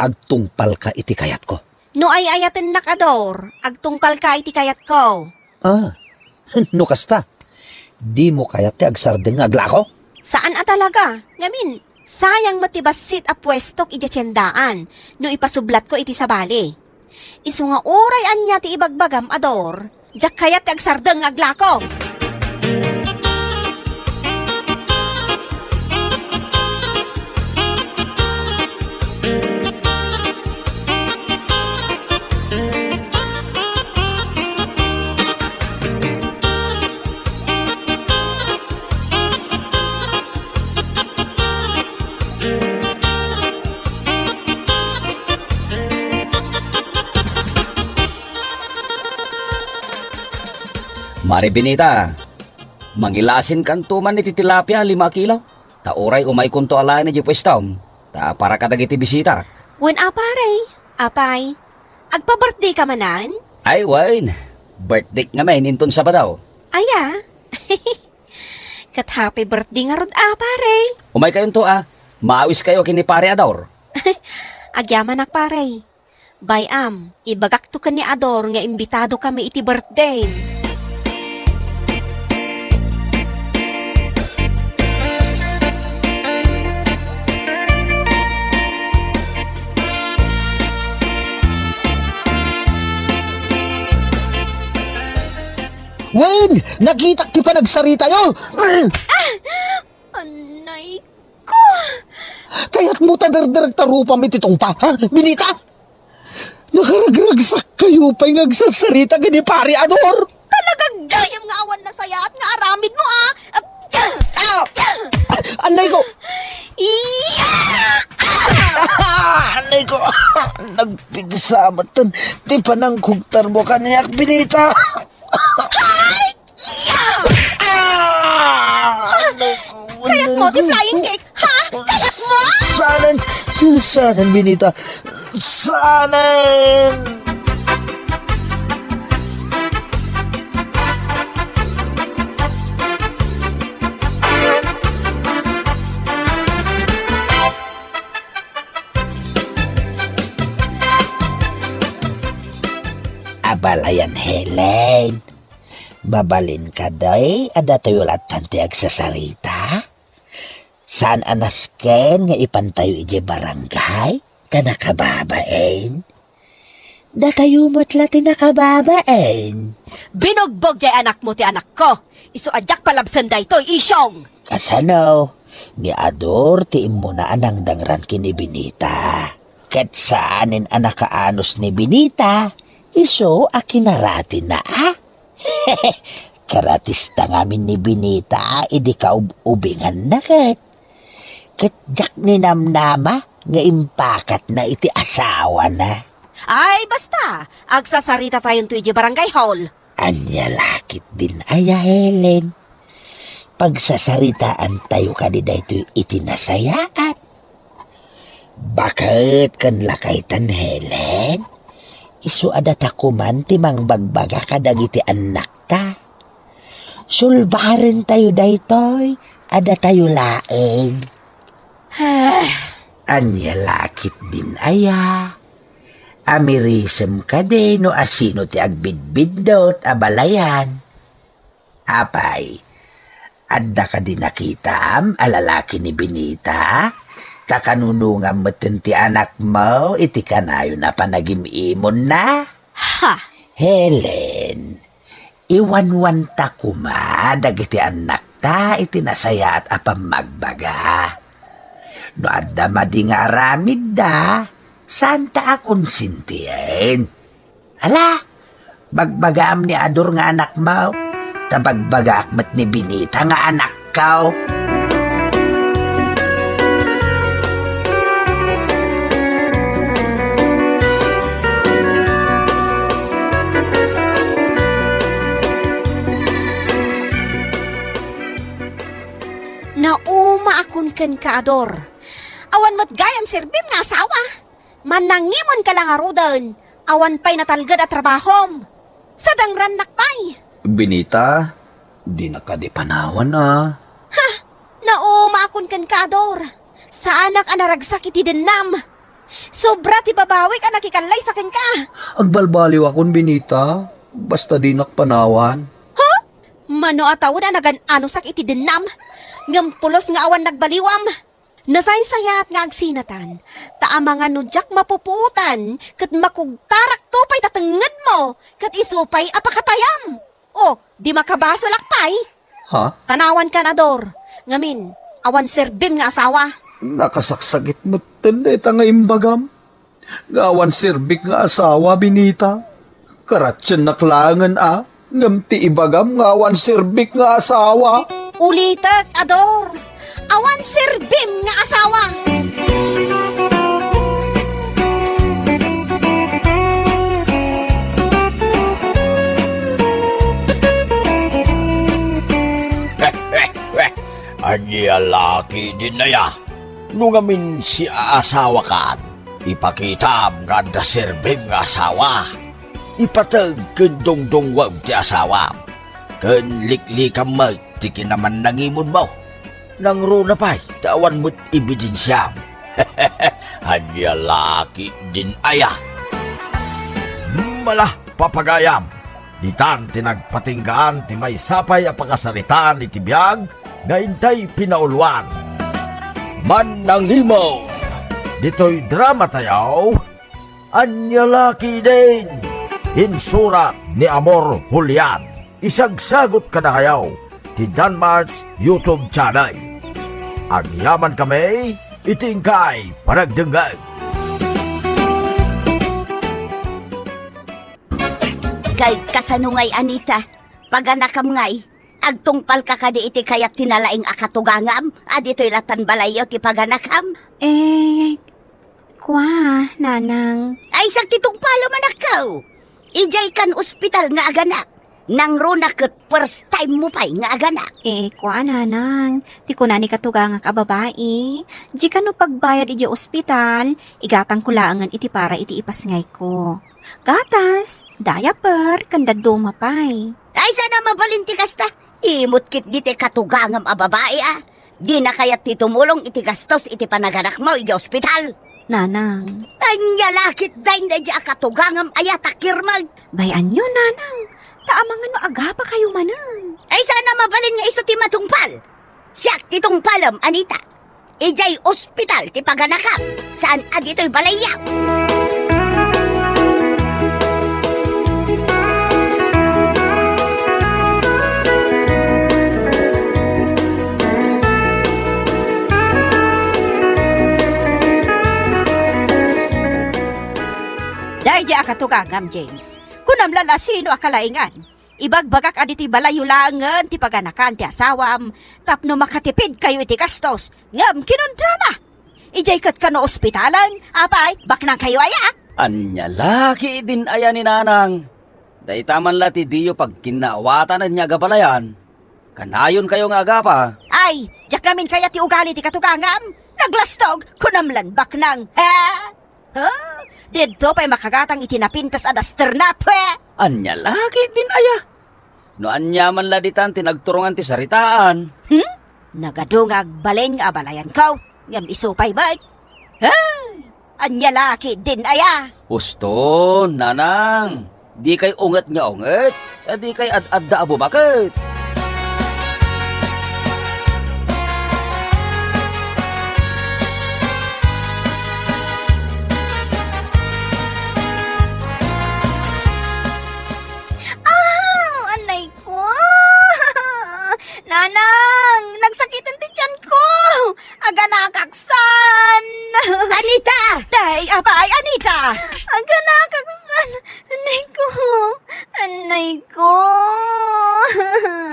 agtungpalka iti kayatko. No ay-ayatennak, Ador, agtungpalka iti kayatko. Ah, no kasta, dimo kayat ti agsardeng nga aglako? Saan a talaga. Ngamin, sayang met ti bassit a puestok idiay tiendaan no ipasublatko iti sabali. Isu nga uray ania ti ibagbagam, Ador, diak kayat ti agsardeng nga aglako. Mari Benita, mangilasinkanto man iti tilapia lima a kilo, ta uray umaykonto alaen idiay puestom, ta para kadagiti bisita. Wen a, pare, apay, agpa-birthday ka manen? Ay, wen, birthday ngamin inton Sabado. Aya? Ket happy birthday ngarud a, pare. Umaykayonto a, maawiskayo ken ni Pare Ador. Agyamanak, pare. Bay-am, ibagakto ken ni Ador nga imbitadokami iti birthday. Wen, nakitak ti panagsaritayo. Anay ko. Kayatmo ta derderekta rupam iti tungpa, ha, Benita? Nakaragragsakkayo pay nga agsarsarita ken ni Pari Ador. Talaga gayam nga awan nasayaat nga aramidmo, a. Ah! Anay ko! Iya! Ah! Anay ko! Nagpigsa met ti panangkugtarmo kaniak, Benita. Ay! Iya! Ah! Anay ko! Kayatmo ti flying kick, ha? Kayatmo? Saanen! Saanen, Benita! Saanen! Abalayan, Helen. Mabalin kadi a datayo lattan ti agsasarita? Saan a nasken nga ipantayo idiay barangay ta nakababain? Datayo met la ti nakababain. Binugbog jay anakmo ti anakko. Isu a diak palabsen daytoy, Isyong. Kasano? Ni Ador ti immuna a nangdangran ken ni Benita. Ket saanen a nakaanus ni Benita, isu a kinaratina, a? Karatista ngamin ni Benita idi kaub-ubinganna ket. Ket diak ninamnama nga impakatna iti asawana. Ay, basta! Agsasaritatayon to idiay barangay hall. Ania la ketdin aya, Helen? Pagsasaritaantayo kadi daytoy iti nasayaat. Baket ken lakaytan, Helen. Isu a datakuman ti mangbagbaga kadagiti annakta. Sulbarentayo daytoy a datayo laeng. Ania la ketdin aya? Amirisem kadi no asino ti agbidbiddut, abalayan? Apay, adda kadi nakitam a lalaki ni Benita? Ta kanunongam metten ti anakmo iti kanayon a panagim-imonna? Ha! Helen, iwanwanta koma dagiti annakta iti nasayaat a pammagbaga. No adda madi nga aramidda, saanta a konsentien. Ala, bagbagaam ni Ador nga anakmo, ta bagbagaak met ni Benita nga anakko. Naumaakon kenka, Ador. Awan met gayam serbim nga asawa. Mannangimonka la ngaruden, awan pay natalged a trabahom. Sadangrannak pay. Benita, dina kadi panawan a. Ha! Naumaakon kenka, Ador. Saanak a naragsak iti dennam. Sobra ti babawik a nakikallaysa kenka. Agbalbaliwakon, Benita. Basta dinak panawan. Huh? Mano a tawen a nagan-anosak iti dennam. Ngem pulos nga awan nagbaliwam. Nasaysayaat nga agsinatan, ta amangan no diak mapupuotan ket makugtarakto pay ta tengngedmo ket isu pay a pakatayam. O, di makabasolak pay? Ha? Panawankan, Ador. Ngamin, awan serbim nga asawa. Nakasaksakit metten dayta nga imbagam. Nga awan serbik nga asawa, Benita. Karatiennak laengen a, ngem ti ibagam nga awan serbik nga asawa. Ulitek, Ador. Awan serbim nga asawa. Ania la ketdin aya? No ngamin siaasawakan, ipakitam nga adda serbim nga asawa. Ipateg ken dungdungwem ti asawam, ken liklikam met ti kinamannangimonmo. Nangruna pay ta awan met ebidensiam. Ania la ketdin aya? Mala, papagayam, ditan ti nagpatinggaan ti maysa pay a pakasaritaan iti biag nga intay pinauluan. Mannangimo! Ditoy drama tayo, Ania la ketdin? Insurat ni Amor Julian. isagsagut kadakayo ti Danmart's YouTube channel. Agyamankami iti inkay panagdengngeg. Kay kasano ngay, Anita? Paganakam ngay? Agtungpalka kadi iti kayat ti nalaing a katugangam a ditoy latan balayyo ti paganakam? Eh, kua, nanang. Ay, siak ti tungpalem, anakko. Idiay kan ospital nga aganak. Nangruna ket first time mo pay nga aganak. Eh, kua, nanang. Ti kuna ni katugangak a babai, di kano pagbayad idiay ospital, igatangko laengen iti para iti ipasngayko. Gatas, diaper, ken dadduma pay. Ay, saan a mabalin ti kasta? Imot ketdi ti katugangam a babai, a. Dina kayat ti tumulong iti gastos iti panaganakmo idiay ospital. Nanang. Ania la ketdin daydi a katugangam aya ti kirmeg? Bay-anyo, nanang. Ta amangan no agapakayo manen. Ay, saan a mabalin nga isu ti matungpal? Siak ti tungpalem, Anita. Idiay ospital ti paganakam, saan a ditoy balayyo. Daydi a katugangam, James. Kunam la, sino a kalaingan? Ibagbagak a ditoy balayyo laengen ti paganakan ti asawam tapno makatipidkayo iti gastos, ngem kinundrana. Idiay ket kano ospitalen, apay, baknangkayo aya? Ania la ketdin aya ni nanang? Dayta man la ti diyo pagkinnaawatan ania a balayan. Kanayonkayo nga agapa. Ay, diak ngamin kayat ti ugali ti katugangam. Naglastog, kunam lan baknang. Ha? Ha? Didto pay makagatang iti napintas a daster na, pwe! Ania la ketdin aya? No ania man la ditan ti nagturongan ti saritaan. Hmm? Nagadu nga agbalin nga abalayanko, ngem isu pay met. Ha? Ania la ketdin aya? Husto, nanang. Dikay unget nga unget, ta dikay ad-adda a bumaket. Ah, anay ko! Nanang, nagsakiten ti tiyanko! Aganakaksan! Anita! Day, apay, Anita! Aganakaksan! Anay ko! Anay ko!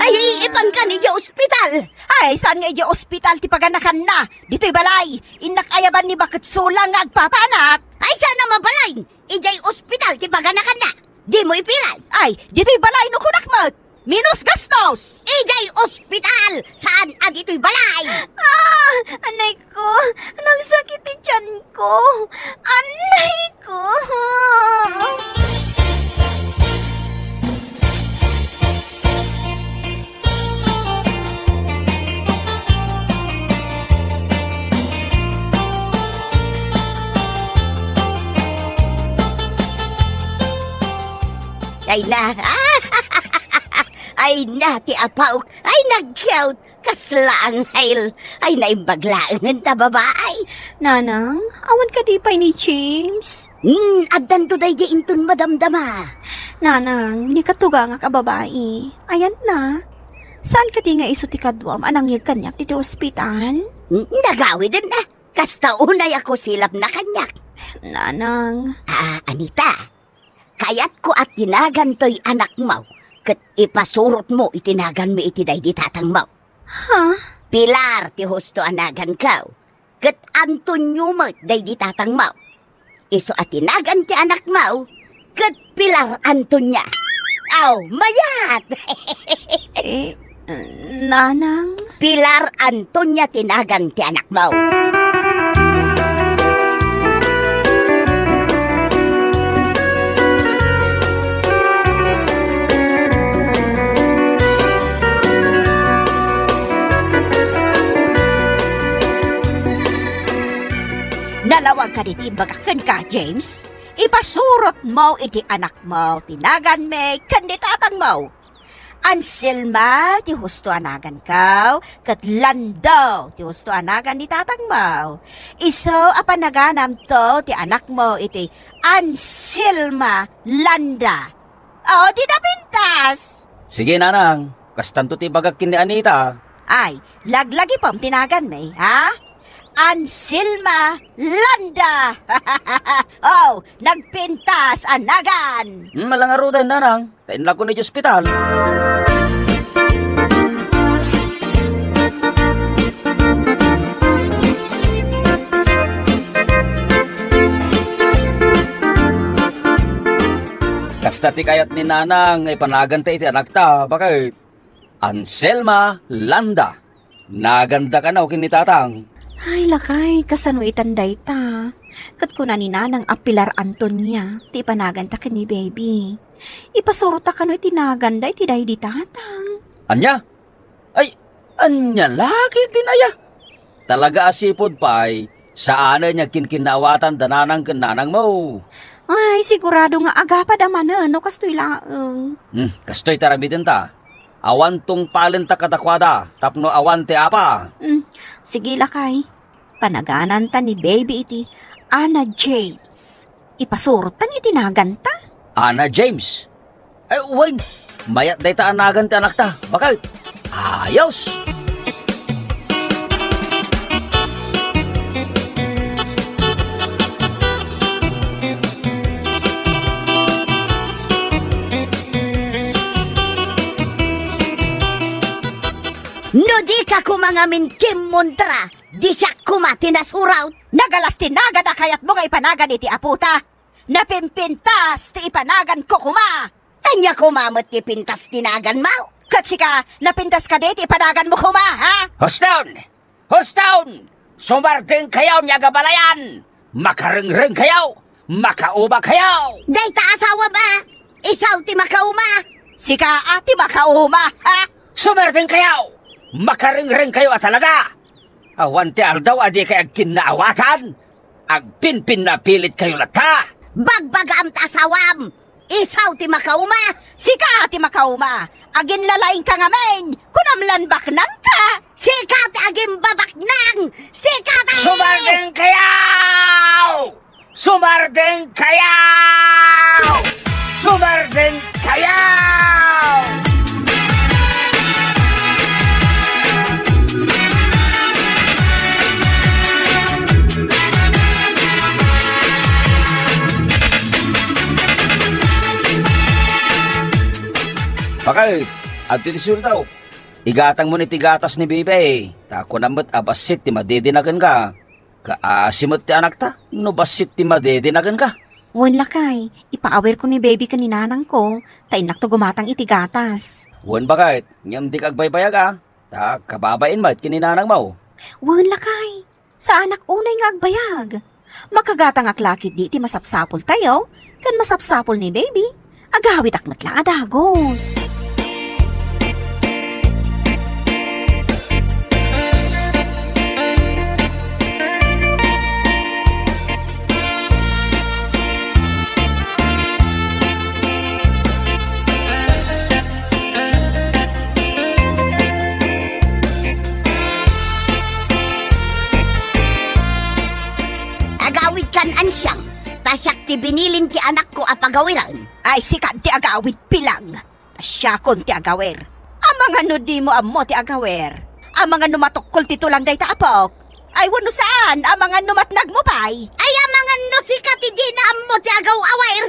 Ay, ipanka idiay ospital! Ay, saan nga idiay ospital ti paganakanna? Ditoy balay! Innak ayaban ni baket sulang nga agpapanak! Ay, saan a mabalin? Idiay ospital ti paganakanna! Dimo ipilay! Ay, ditoy balay no kunak met! Minus gastos! Idiay ospital! Saan a ditoy balay? Ah! Anay ko! Nagsakit ti tiyan ko! Anay ko! Ay na! Ay na ti apaok! Ay, nagkawt! Kasla anghel! Ay, naimbag laengen ta babai! Nanang, awan kadi pay ni James? Hmm, addanto daydi inton madamdama. Nanang, ni katugangak a babai, ayanna. Saan kadi nga isu ti kaduam a nangyeg kaniak ditoy ospital? Hmm, nagawiden na. Kasta unay a kusilapna kaniak. Nanang. Ah, Anita, kayatko a tinagan toy anakmo ket ipasurotmo iti naganmi iti daydi tatangmo. Ha? Pilar ti husto a naganko, ket Antonio met daydi tatangmo. Isu a tinagan ti anakmo ket Pilar Antonia. Aw, mayat! Eh, Nanang? Pilar Antonia ti nagan ti anakmo. Nalawag kadi ti imbagak kenka, James? Ipasurotmo iti anakmo ti naganmi ken ni tatangmo. Anselma ti husto a naganko, ket Lando ti husto a nagan ni tatangmo. Isu a panaganamto ti anakmo iti Anselma Landa. O, ti napintas! Sige, nanang. Kastanto ti ibagak ken ni Anita. Ay, laglagipem ti naganmi, ha? Anselma Landa! Oh, nagpintas a nagan! Hmm, malangarudan, nanang. Ta inlako ni ospital. Kasta ti kayat ni nanang nga ipanaganta iti anakta, baket Anselma Landa. Naganda kano ken ni tatang. Ay, lakay, kasano itan dayta? Ket kuna ni nanang a Pilar Antonia ti ipanaganta ken ni baby. Ipasurota kano iti naganda iti daydi tatang. Ania? Ay, ania la ketdin aya? Talaga a sipud pay, saanen nga agkinkinnaawatan da nanang ken nanangmo. Ay, sigurado nga agapad a manen no kastoy laeng. Hmm, kastoy ti aramidenta. Awan tungpalenta kadakuada tapno awan ti apa. Hmm, sige lakay. Panagananta ni baby iti Ana James. Ipasurotan iti naganta. Ana James? Eh, wen, mayat dayta a nagan ti anakta. Baket? Ayos! No dika koma ngamin kimmontra, di siak koma ti nasuraw. Nagalas ti nagan a kayatmo nga ipanagan iti apota. Napimpintas ti ipanaganko koma. Ania koma met ti pintas ti naganmo? Ket sika, napintas kadi ti ipanaganmo koma, ha? Huston! Huston! Sumardengkayo nia nga balayan! Makarengrengkayo! Makaumakayo! Dayta asawam a! Isu ti makauma! Sika a ti makauma, ha? Sumardengkayo! Makarengrengkayo a talaga! Awan ti aldaw a dikay agkinnaawatan! Agpinpinnapilitkayo latta! Bagbagaam ta asawam! Isu ti makauma! Sika ti makauma! Aginlalaingka ngamin! Kunam lan baknangka! Sika ti agimbabaknang! Sika ti Sumardengkayo! Sumardengkayo! Sumardengkayo! Baket, adtoy ti sueldo. Igatangmon iti gatas ni Bibi. Ta kunam met a bassit ti madidinagenka. Kaasi met ti anakta no bassit ti madidinagenka. Wen lakay, ipaawirko ni baby ken ni nanangko, ta innakto gumatang iti gatas. Wen baket, ngem dika agbaybayag a, ta kababain met ken ni nanangmo. Wen lakay, saanak unay nga agbayag. Makagatangak la ketdi iti masapsapultayo ken masapsapul ni baby. Agawidak met la a dagus. Agawidkan, ansiang, ta siak ti binilin ti anakko a pagawiren. Ay, sika ti agawid, Pilang. Ta siakon ti agawir. Amangan no dimo ammo ti agawir. Amangan no matukkol ti tulang dayta apok. Ay, wenno saan, amangan no matnagmo pay. Ay, amangan no sika ti dina ammo ti agaw-awir.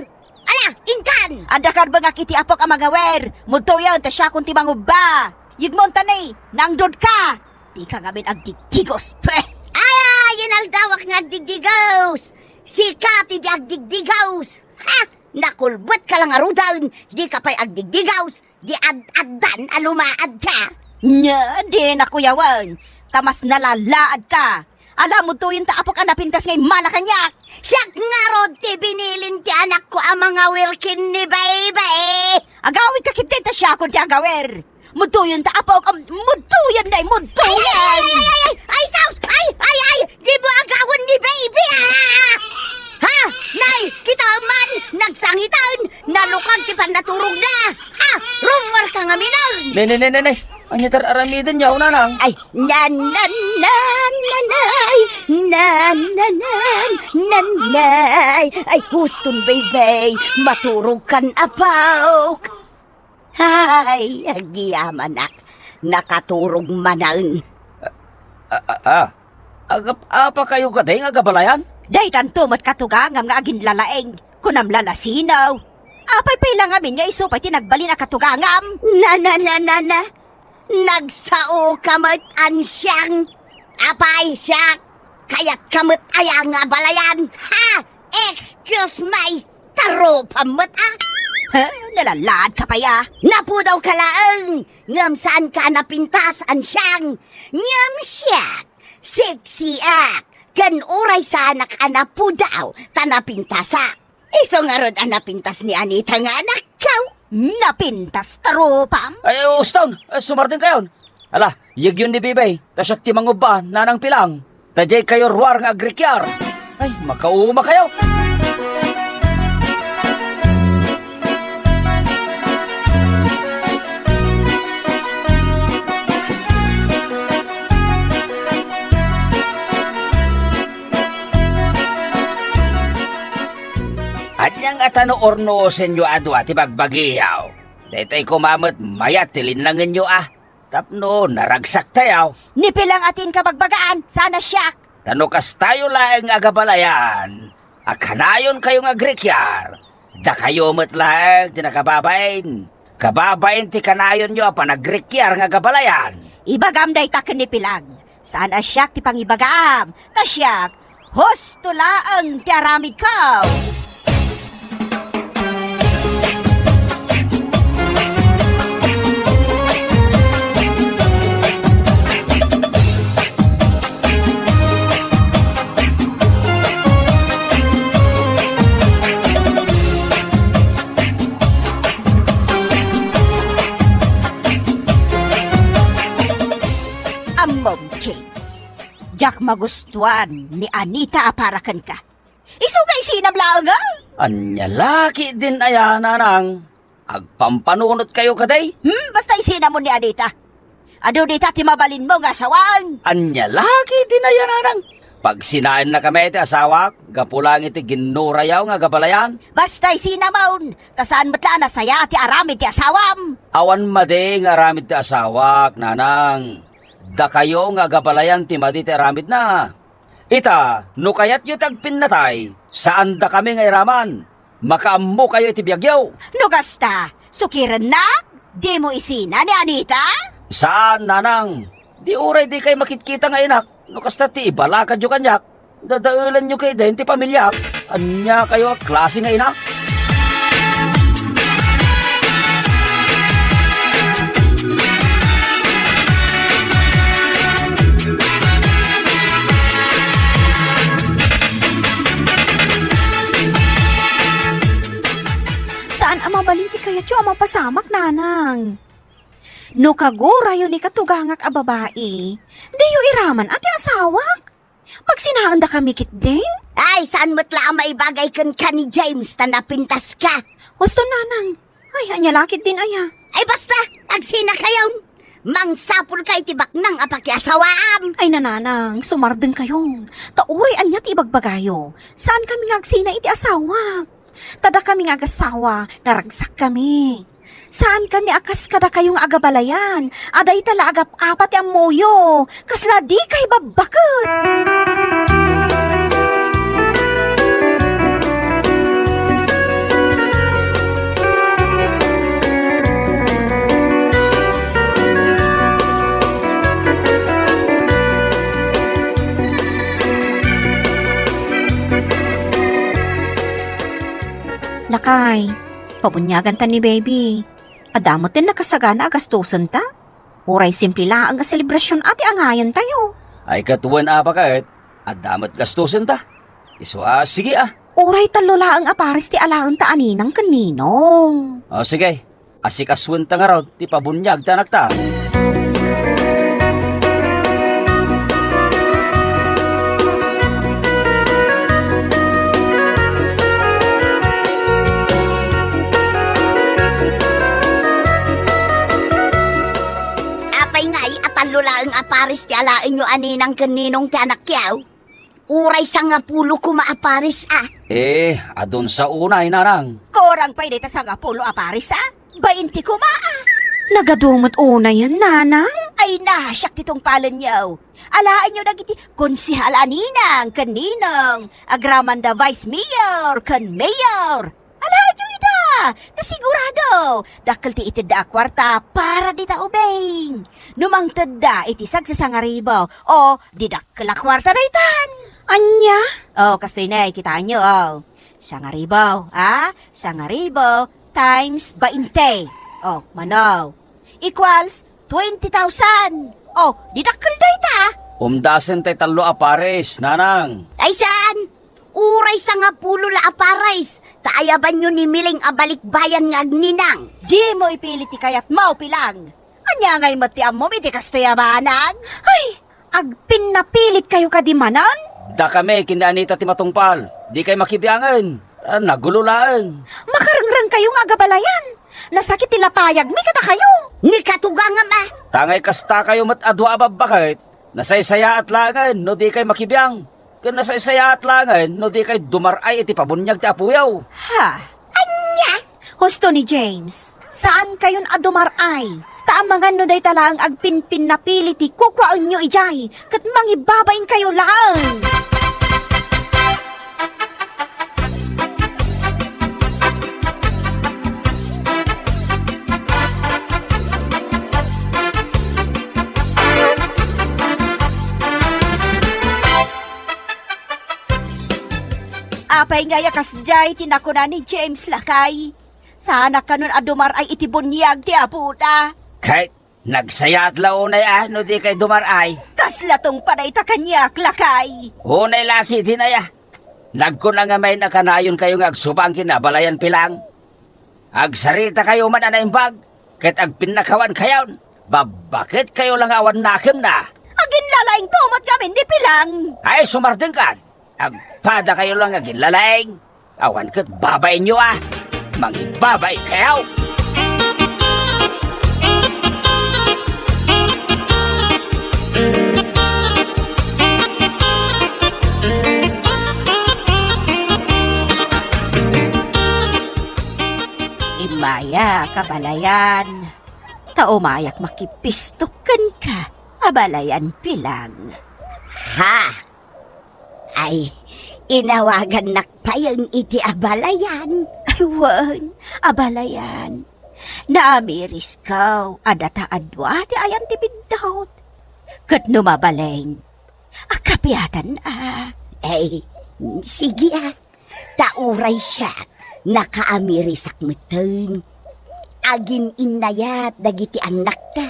Ala, inkan! Adda karbengak iti apok a mangawir. Mudtoyen ta siakon ti mangubba. Yegmo unta ni, nangdodka. Dika ngamin agdigdigos. Pweh! Ay, ay, inaldawak nga agdigdigos. Sika ti di agdigdigos. Ha! Nakulbet ka la ngaruden, dika pay agdigdigaws, di ad-addan a lumaad ka. Nya, dinak uyawen, ta mas nalalaad ka. Ala, mudtoyen ta apok a napintas nga immala kaniak. Siak ngarud ti binilin ti anakko a mangawir ken ni Baybay. Agawid ka ketdi ta siakon ti agawir. Mudtoyen ta apok, um, mudtoyen, nay, mudtoyen! Ay, ay, ay, ay, ay, ay, sus! Ay, ay, ay! Dimo agawen ni baby, ah! Ha? Nay, kitaem man, nagsangiten, nalukag ti pannaturogna! Ha? Rummuar ka ngamin! Ne, ne, ne, ne, ne. Ania ti ar-aramiden, nanang? Ay, nan, nan, nan, nanay, nan, nan, nan, nanay. Ay, huston, baby, maturog kan apok. Ay, agyamanak, nakaturog manen. A, a, a, agap-apa kayo kadi nga agabalayan? Daytanto met katugangam nga aginlalaing. Kunam la, nasino? Apay pay la ngamin nga isu pay ti nagbalin a katugangam? Na, na, na, na, na. Nagsaoka met, Ansiang. Apay siak, kayatka met aya nga abalayan? Ha? Excuse me, tarupam met a. Ha? Nalalaadka pay a? Napudawka laeng, ngem saanka a napintas, Ansiang. Ngem siak, seksiak, ken uray saanak a napudaw ta napintasak. Isu ngarud a napintas ni Anita nga anakko. Napintas, tarupam? Ay, uston, ay, sumardengkayon. Ala, yegyon ni Bibay, ta siak ti mangubba, Nanang Pilang. Ta daykayo ruar nga agrikiar. Ay, makauma kayo. Ania ngata no ornosenyo a dua ti bagbagiyo? Daytoy koma met mayat ti linnangenyo a tapno naragsak tayo. Ni Pilang a ti inkabagbagaan, saan a siak. Ta no kastayo laeng nga agabalayan a kanayonkayo nga agrikiar, dakayo met laeng ti nakababain. Kababain ti kanayonyo a panagrikiar nga agabalayan. Ibagam dayta ken ni Pilang. Saan a siak ti pangibagaam, ta siak, husto laeng ti aramidko. Ammom, James, diak magustuan ni Anita a para kenka. Isu nga isinam laeng, a? Ania la ketdin aya, Nanang? Agpampanunotkayo kadi? Hmm, basta isinamon ni Anita. Adu dita ti mabalinmo nga asawam. Ania la ketdin aya, Nanang? Pagsinaennakami ti asawak, gapu laeng iti ginnorayo nga agabalayan. Basta isinamon, ta saan met la a nasaya ti aramid ti asawam. Awan madi nga aramid ti asawak, Nanang. Dakayo nga agabalayan ti madi ti aramidna. Ita, no kayatyo ti agpinnatay, saandakami nga iraman. Makaammokayo iti biagyo. No kasta, sukirennak? Dimo isina ni Anita? Saan, Nanang. Di uray dikay makitkita nga inak, no kasta ti ibalakadyo kaniak, dadaelanyo ketdin ti pamiliak. Ania kayo a klase nga ina? Saan a mabalin ti kayatyo a mapasamak, Nanang. No kaguroyo ni katugangak a babai, diyo iraman a ti asawak. Pagsinaendakami ketdin? Ay, saan met la a maibagay kenka ni James ta napintaska. Husto, Nanang. Ay, ania la ketdin aya? Ay, basta, agsinakayon. Mangsapulka iti baknang a pakiasawaam. Ay, Nanang, sumardengkayo. Ta uray ania ti ibagbagayo, saankami nga agsina iti asawak. Ta dakami nga agasawa, naragsakkami. Saankami a kas kadakayo nga agabalayan a dayta la agap-apa ti ammoyo. Kasla dikay babbaket. Lakay, pabuniaganta ni baby. Adda met ti nakasagana a gastosenta. Uray simple laeng a selebrasion a ti angayentayo. Ay, ket wen a baket, adda met gastosenta. Isu a, sige a. Uray tallo laeng a pares ti alaenta a ninang ken ninong. O, sige. Asikasuenta ngarud ti pabuniag ti anakta. Apay ngay a tallo laeng a pares ti alaenyo a ninang ken ninong ti anakyo? Uray sangapulo koma a pares a. Eh, adun sa unay, Nanang. Kurang pay dayta sangapulo a pares a? bainte koma, a. Nagadu met unayen, nanang? Ay, na, siak ti tungpalenyo. Alaenyo dagiti konsehal a ninang ken ninong, agraman da vice mayor ken mayor. Alaenyo ida, ta sigurado, dakkel ti itedda a kuarta para dita ubing. No mangtedda iti sagsasangaribo, o, di dakkel a kuarta daytan. Ania? O, kastoy ne, kitaenyo, o. Sangaribo, a? Sangaribo times bainte. O, mano? Equals twenty thousand. O, di dakkel dayta. Umdasen tay tallo a pares, nanang. Ay, saan? Uray sangapulo la a pares, ta ayabanyo ni Miling a balikbayan nga agninang. Dimo ipilit ti kayatmo, Pilang. Ania ngay met ti ammom iti kastoy a banag? Ay, agpinnapilitkayo kadi manen? Dakami ken ni Anita ti matungpal. Dikay makibiangen. Ah, nagulo laeng. Makarengrengkayo nga agabalayan. Nasakit ti lapayagmi kadakayo. Ni katugangam, a. Ta ngay kastakayo met a dua a babbaket, nasaysayaat laengen no dikay makibiang. Ken nasaysayaat laengen no dikay dumar-ay iti pabuniag ti apoyo. Ha? Ania? Husto ni James, saankayon a dumar-ay. Ta amangan no dayta laeng agpinpinnapili ti kukuaenyo idiay, ket mangibabainkayo laeng. Apay ngay a kasdiay ti nakuna ni James, lakay? Saanak kanon a dumar-ay iti buniag ti apoda. Ket nagsayaat la unay a no dikay dumar-ay. Kasla tungpa dayta kaniak, lakay. Unay la ketdin aya. Nagkuna nga main a kanayonkayo nga agsubang ken ni Abalayan, Pilang. Agsaritakayo man a naimbag, ket agpinnakawankayon. Babbaketkayo la nga awan nakemna. Aginlalaingto met ngamin ni Pilang. Ay, sumardengkan. Agpadakayo la nga aginlalaing. Awan ket babainyo a. Mangibabaikayo. Immayak, Abalayan. Ta umayak makipistok kenka, Abalayan, Pilang. Ha? Ay, inawagannak payen iti Abalayan. Ay, wen, Abalayan. Naamirisko a data a dua ti ayan ti biddut. Ket no mabalin, a kapiatan a. Ay, sige a. Ta uray siak, nakaamirisak metten. Agin-innayat dagiti annakta.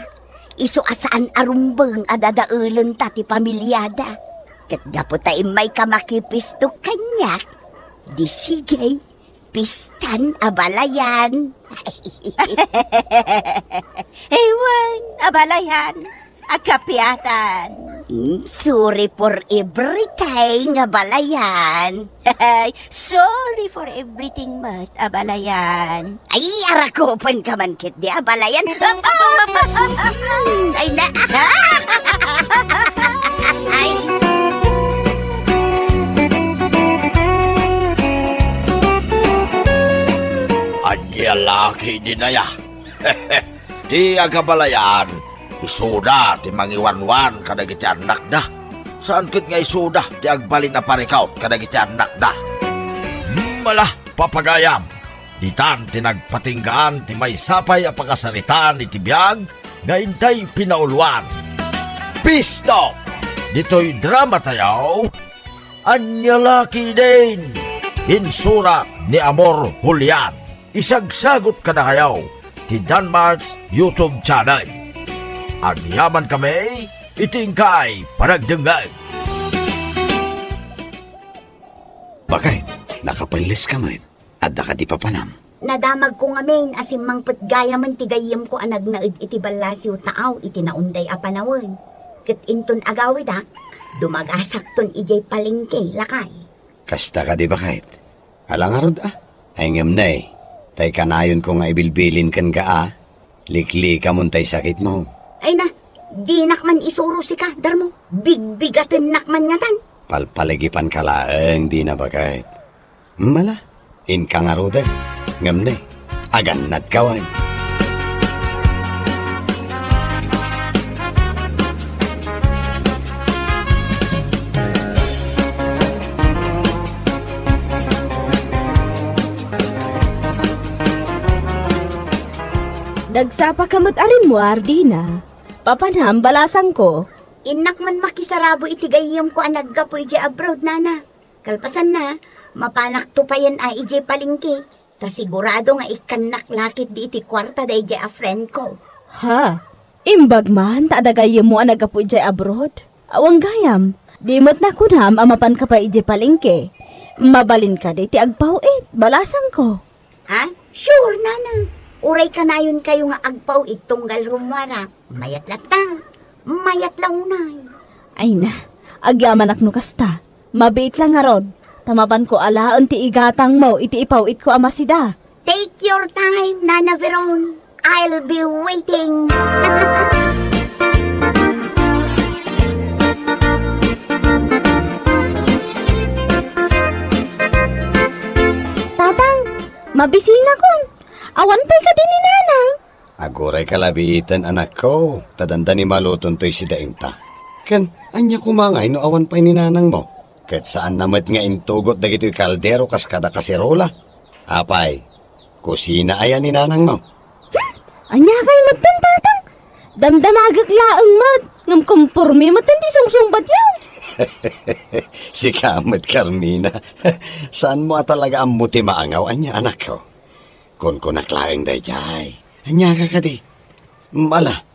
Isu a saan a rumbeng a dadaelenta ti pamiliada. Ket gapu ta immayka makipistok kaniak, di sige, pistan, Abalayan. Ewan, Abalayan. A kapiatan. Mm, sorry for everything, Abalayan. Sorry for everything met, Abalayan. Ay, arakupenka man ketdi, Abalayan. Ay, na. Ay. Ania la ketdin aya? Ti agabalayan, isuda ti mangiwanwan kadagiti annakda. Saan ket nga isuda ti agbalin a parikut kadagiti annakda. Mala, papagayam, ditan ti nagpatinggaan ti maysa pay a pakasaritaan iti biag nga intay pinauluan. Pisto! Ditoy drama tayo, Ania la ketdin? Insurat ni Amor Julian. Isagsagut kadakayo ti Danmart's YouTube channel. Agyamankami iti inkay panagdengngeg. Bakay, nakapelleska met. Adda kadi papanam? Nadamagko ngamin a simmangpet gayamen ti gayyemko a nagnaed iti ballasiw taaw iti naunday a panawen. Ket inton agawidak, dumagasakton idiay palengke, lakay. Kasta kadi, baket? Ala ngarud a. Ay ngem ne, tay kanayonko nga ibilbilin kenka a, liklikamon tay sakitmo. Ay na, dinak man isuro sika, Darmo. Bigbigatennak man ngatan. Palpaligipanka laeng dina, baket. Mala, inka ngaruden. Ngem ne, agannadka wen. Nagsapaka met a rimmuar, Dina. Papanam, balasangko. Innak man makisarabo iti gayyemko a naggapu idiay abroad, nana. Kalpasanna, mapanakto payen a idiay palengke. Ta sigurado nga ikkannak la ketdi iti kuarta daydiay a friendko. Ha? Imbag man ta adda gayyemmo a naggapu idiay abroad? Awan gayam, di met nakunam a mapanka pay idiay palengke. Mabalin kadi ti agpaw-it, balasangko. Ha? Sure, nana. Uray kanayonkayo nga agpaw-it tunggal rummuara. Mayat latta. Mayat la unay. Ay na, agyamanak no kasta. Mabiit la ngarud, ta mapanko alaen ti igatangmo iti ipaw-itko a masida. Take your time, Nana Veron. I'll be waiting. Tatang, mabisinakon. Awan pay kadi ni Nanang? Agurayka la biiten, anakko, ta dandani maluton toy sidaenta. Ken, ania koma ngay no awan pay ni nanangmo? Ket saanna met nga intugot dagitoy kaldero kas kada kaserola? Apay, kusina aya ni nanangmo? Hmm? Ania kay metten, Tatang? Damdamagek laeng met, ngem komporme metten ti sungsungbatyo. Sika met, Carmina. Saanmo a talaga ammo ti maangaw, ania, anakko? Kunkunak laeng daydiay. Ania ka kadi? Mala,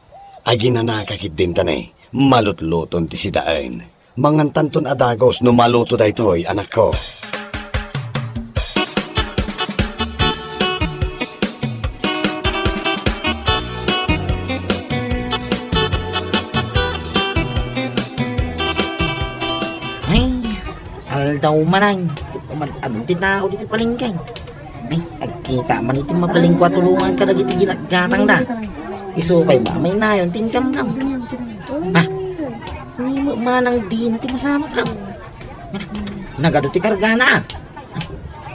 aginanaka ketdin ta ne, malutluton ti sidaen. Mangantanton a dagus no maluto daytoy, anakko. Ay, aldaw manen. Umad-adu ti tao ditoy palengke. Ay, agkita man iti mabalin a tulongan kadagiti ginatgatangda. Isu pay mamaynayon ti inkamkam. Ah, ni Manang Dina ti masamak, ah. Nagadu ti kargana, ah.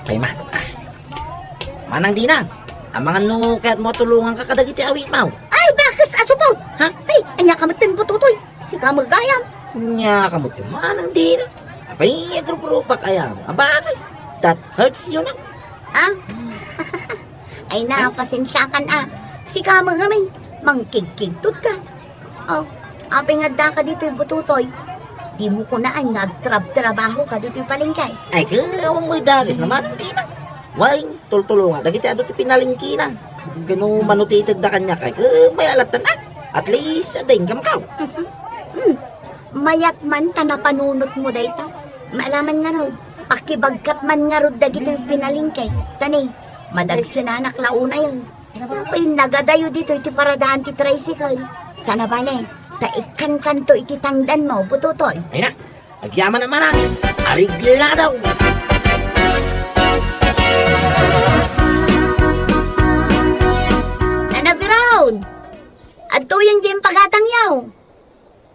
Pay man, ah. Manang Dina, amangan no kayatmo a tulonganka kadagiti awitmo. Ay, bakes a supot! Ha? Ay, ania ka metten, Butotoy? Sika met gayam. Ania ka met, Manang Dina? Apay, agruprupak aya. Abakes, that hurts you, no? Ah? Ay na, pasensiakan, ah. Sika met ngamin, mangkigkigtot ka. Oh, apay nga addaka ditoy, Butotoy? Dimo kunaan nga agtrabtrabaho ka ditoy palengke? Ay, ket awan mo idagis na, Manang Dina. Way, tultulongan dagiti adu ti pinalengkena. Ken no mano ti itedda kaniak, ay, ket may alattan, ah. At least, adda inkamko. Hmm. Mayat man ta napanunotmo dayta. Maalaman ngarud, pakibagkat man ngarud dagitoy pinalengke. Ta ne, madagsenanak la unayen. Sapay nagadayo ditoy ti paradaan ti tricycle. Sana bale, ta ikkankanto iti tangdanmo, Butotoy. Ay na, agyaman a manang, aligladaw! Nana Veron! Adtoyen diay impagatangyo.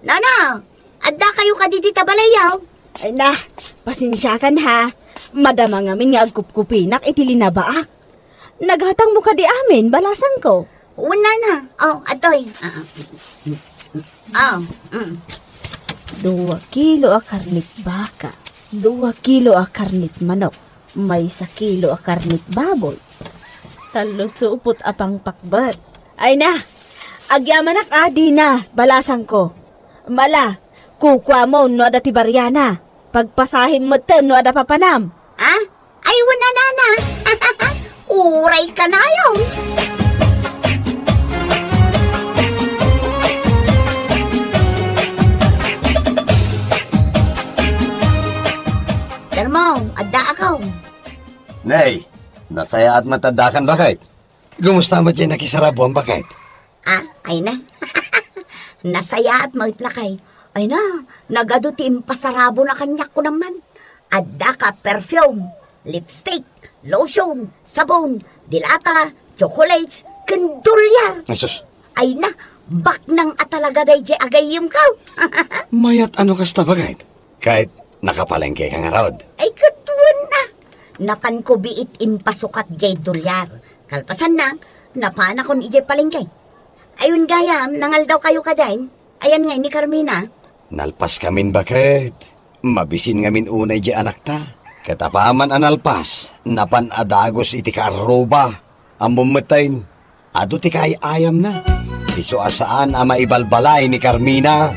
Nana, addakayo kadi dita balayyo? Ay na, pasensiakan ha. Madama ngamin nga agkupkupinak iti linabaak. Nagatangmo kadi amin, balasangko? Wen, nana. Oh, adtoy. Ah, ah. Oh, mm. Dua kilo a karnit baka, dua kilo a karnit manok, maysa kilo a karnit baboy, tallo supot a pangpakbet. Ay na, agyamanak a, Dina, balasangko. Mala, kukuamon no adda ti bariana. Pagpasahem metten no adda papanam. Ah? Ay, wen a, nana. Uray kanayon. Darmo, addaakaw. Nay, nasayaat met addakan, baket. Kumusta met diay nakisarabuam, baket? Ah, ay na. Nasayaat met, lakay. Ay na, nagadu ti impasarabona kaniak, kunam man. Addaka perfume, lipstick, lotion, sabon, dilata, chocolates, ken dolyar. Ay, sus. Ay na, baknang a talaga daydiay a gayyemko. Mayat a no kasta, baket. Ket nakapalengkeka ngarud? Ay, ket wen a. Napanko biit impasukat diay dolyar. Kalpasanna, napanakon idiay palengke. Ay, wen gayam, nangaldawkayo kadin? Ayan ngay ni Carmina? Nalpaskamin, baket. Mabisin ngamin unay diay anakta. Ket apaman a nalpas, napan a dagus iti kaarruba. Ammom metten, Adu ti kaay-ayamna. Isu a saan a maibalbalay ni Carmina.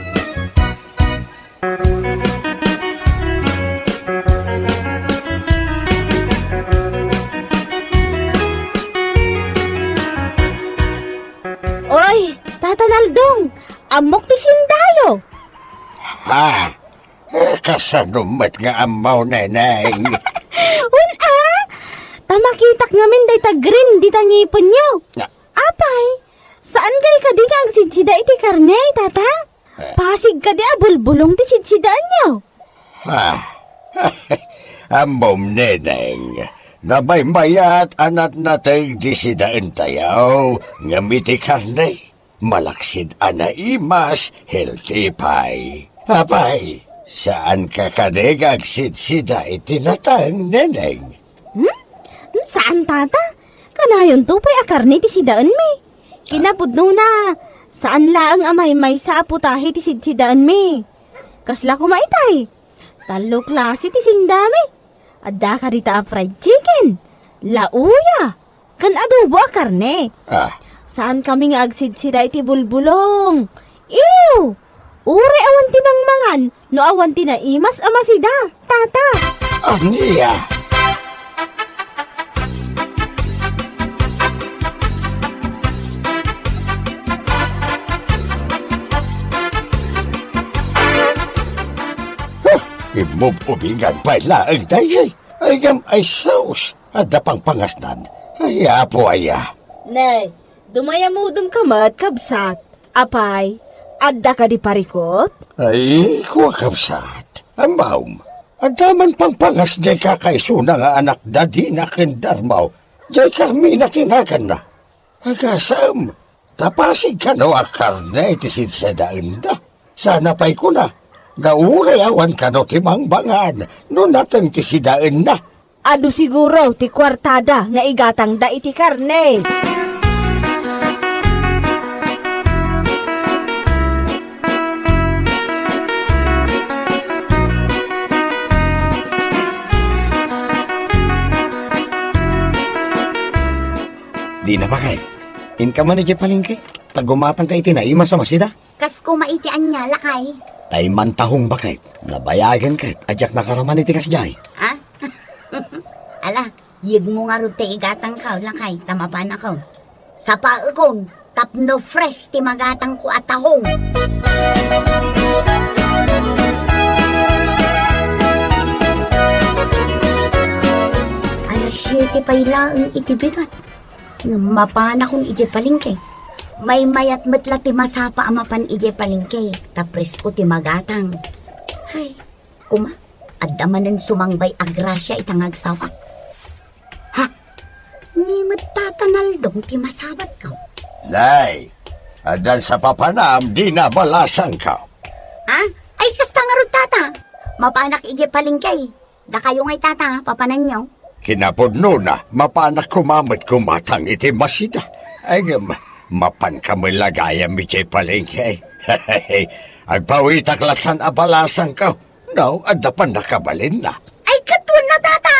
Oy, Tata Naldong, ammok ti sindayo. Ha? Eh, kasano met nga ammo, Neneng? Wen a, ta makitak ngamin dayta green dita ngipenyo. Ah. Apay, saan kadi nga agsidsida iti karne, Tata? Eh. Pasig kadi a bulbulong ti sidsidaanyo? Ah. Ammom, Neneng, namaymayat a natnateng ti sidaentayo, ngem iti karne, malaksid a naimas, healthy pay. Apay, saanka kadi nga agsidsida iti nateng, Neneng? Hmm? Hmm, saan, Tata? Kanayonto pay a karne ti sidaenmi. Kinapudnona, saan laeng a maymaysa a putahe ti sidsidaenmi. Kasla koma itay. Tallo klase ti sindami. Adda kadita a fried chicken, lauya, ken adobo a karne. Ah. Saan kami nga agsidsida iti bulbulong. Ew! Uray awan ti mangmangan no awan ti naimas a masida, Tata. Ania? Huh, immub-ubingan pay laeng daydiay. Ay, ngem, ay sus, adda pangpangasnan. Ay, Apo aya. Nay, dumayamudem ka met, kabsat. Apay, adda kadi parikut? Ay, kua, kabsat. Ammom, adda man pangpangas diay kakaisuna nga anakda Dina ken Darmo. Diay Carmina ti naganna. Agasem, ta pasig kano a karne ti sidsidaenda. Sana pay kuna, nga uray awan kano ti mangmangan no nateng ti sidaenna. Adu siguro ti kuartada nga igatangda iti karne. Dina, bakay. Inka man idiay palengke, ta gumatangka iti naimas a masida. Kas koma iti ania, lakay? Tay mantahong, bakay. Nabayagen ket a diak nakaraman iti kasdiay. Ha? Ala, yegmo ngarud ti igatangko, lakay, ta mapanakon. Sapaekon, tapno fresh ti magatangko a tahong. Alas siete pay laeng iti bigat. Ngem mapanakon idiay palengke. Maymayat met la ti masapa a mapan idiay palengke, ta presko ti magatang. Hay, koma, adda manen sumangbay a grasia ita nga agsapa. Ha? Ni met Tata Naldong ti masabatko. Nay, addan sapapanam, Dina, balasangko. Ha? Ay, kasta ngarud, Tata. Mapanak idiay palengke. Dakayo ngay, Tata, papananyo? Kinapudnona, mapanak koma met gumatang iti masida. Ay, ngem, mapanka met la gayam idiay palengke. Agpawitak lattan a balasangko. No, adda pannakabalinna. Ay, ket wenno, Tata.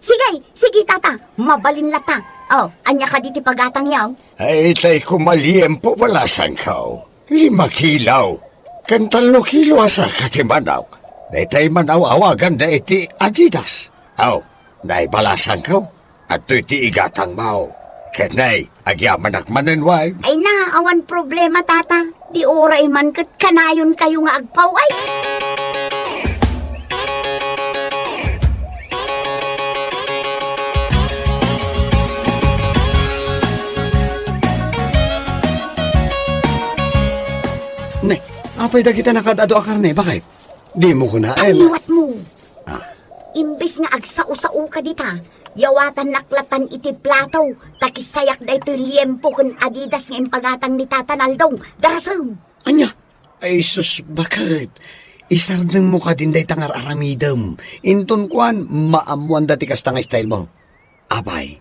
Sige, sige, Tata. Mabalin latta. Oh, ania kadi ti pagatangyo? Ay, tay koma liempo, balasangko. Lima kilo. Ken tallo kilo a saka ti manok. Daytay man aw-awaganda iti Adidas. Aw, nay, balasangko. Adtoy ti igatangmo. Ket nay, agyamanak manen, wen? Ay na, awan problema, Tata. Di uray man ket kanayonkayo nga agpaw-ay. Ne, apay dagita nakaad-adu a karne, bakay? Dimo kunaen. Ay, liwatmo. Ah. Imbes nga agsao-saoka dita, yawatannak lattan iti plato, ta kissayak daytoy liempo ken Adidas nga impagatang ni Tata Naldong. Darasem! Ania? Ay, sus, baket? Isardengmo kadin dayta nga ar-aramidem. Inton kuan, maammoanda ti kasta nga style mo. Apay,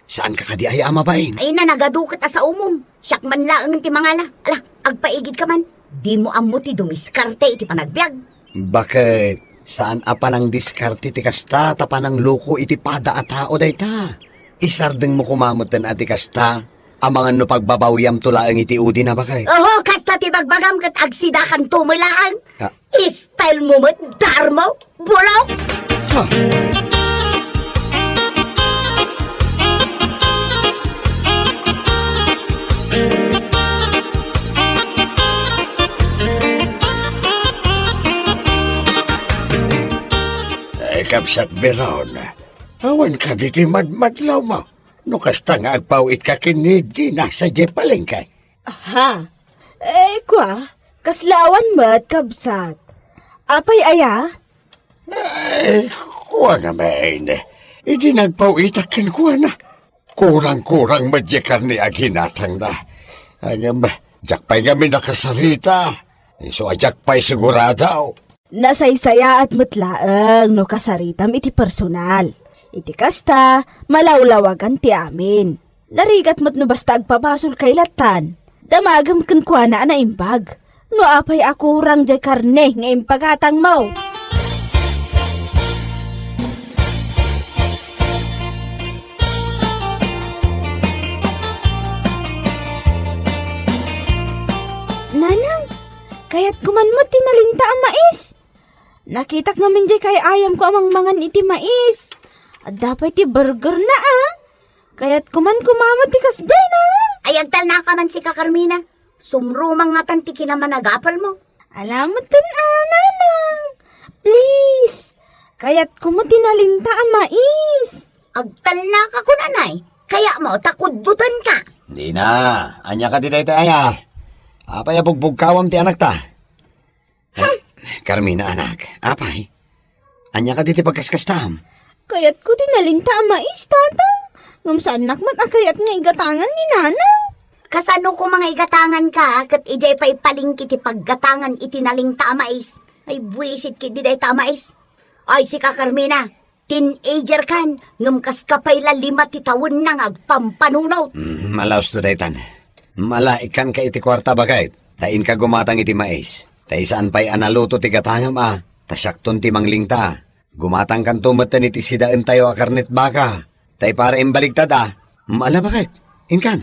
saanka kadi aya a mabain? Ay, nanagadu ket a saomon. Siak man laengen ti mangala. Ala, agpaigidka man. Dimo ammo ti dumiskarte iti panagbiag. Baket, saan a panangdiskarte ti kasta ta panangloko iti pada a tao dayta. Isardengmo koma metten a ti kasta, Amangan no pagbabawiamto laeng iti udina, baket. Oho, kasta ti bagbagam ket agsidakanto met laeng. Ah. Style mo met, Darmo, bulok! Ha? Ay, Kabsat Veron, awan kadi ti madmadlawmo no kasta nga agpaw-itka ken ni Dina sadiay palengke? Aha. Eh, kua, kasla awan met, kabsat. Apay aya? Eh, kuana manen. Idi nagpaw-itak kenkuana, kurang-kurang met diay karne a ginatangna. Ngem, diak pay ngamin nakasarita. Isu a diak pay sigurado. Nasaysayaat met laeng no kasaritam iti personal. Iti kasta, malawlawagan ti amin. Narigat met no basta agpabasolkay lattan. Damagem kenkuana a naimbag. No apay a kurang diay karne nga impagatangmo? Nanang, kayatko man met ti nalinta a mais. Nakitak ngamin diay kay-ayamko a mangmangan iti mais. Adda pay ti burgerna, a. Kayatko man koma met ti kasdiay, nanang. Ay, agtalnaka man sika, Carmina. Sumrumang ngatan ti kinamanagapelmo. Ala metten, a, nanang. Please. Kayatko met ti nalinta a mais. Agtalnaka kunanay. Kayatmo ta kuddutenka. Dina, ania kadi dayta aya? Apay a bugbugkawam ti anakta? Eh, Carmina, anak, apay? Ania kadi ti pagkaskastam? Kayatko ti nalinta a mais, tata. Ngem saannak met a kayat nga igatangan ni nanang. Kasano koma nga igatanganka, ket idiay pay palengke ti paggatangan iti nalinta a mais? Ay, buisit ketdi dayta a mais. Ay, sika, Carmina, teenager kan, ngem kaska pay la lima ti tawenna nga agpampanunot. Mm, ala usto daytan. Ala, ikkanka iti kuarta, baket, ta inka gumatang iti mais. Ta saan pay a naluto ti gatangem a, ta siakton ti manglingta. Gumatangkanto metten iti sidaentayo a karnet baka. Ta ipara imbaligtad a, ala, baket, inkan.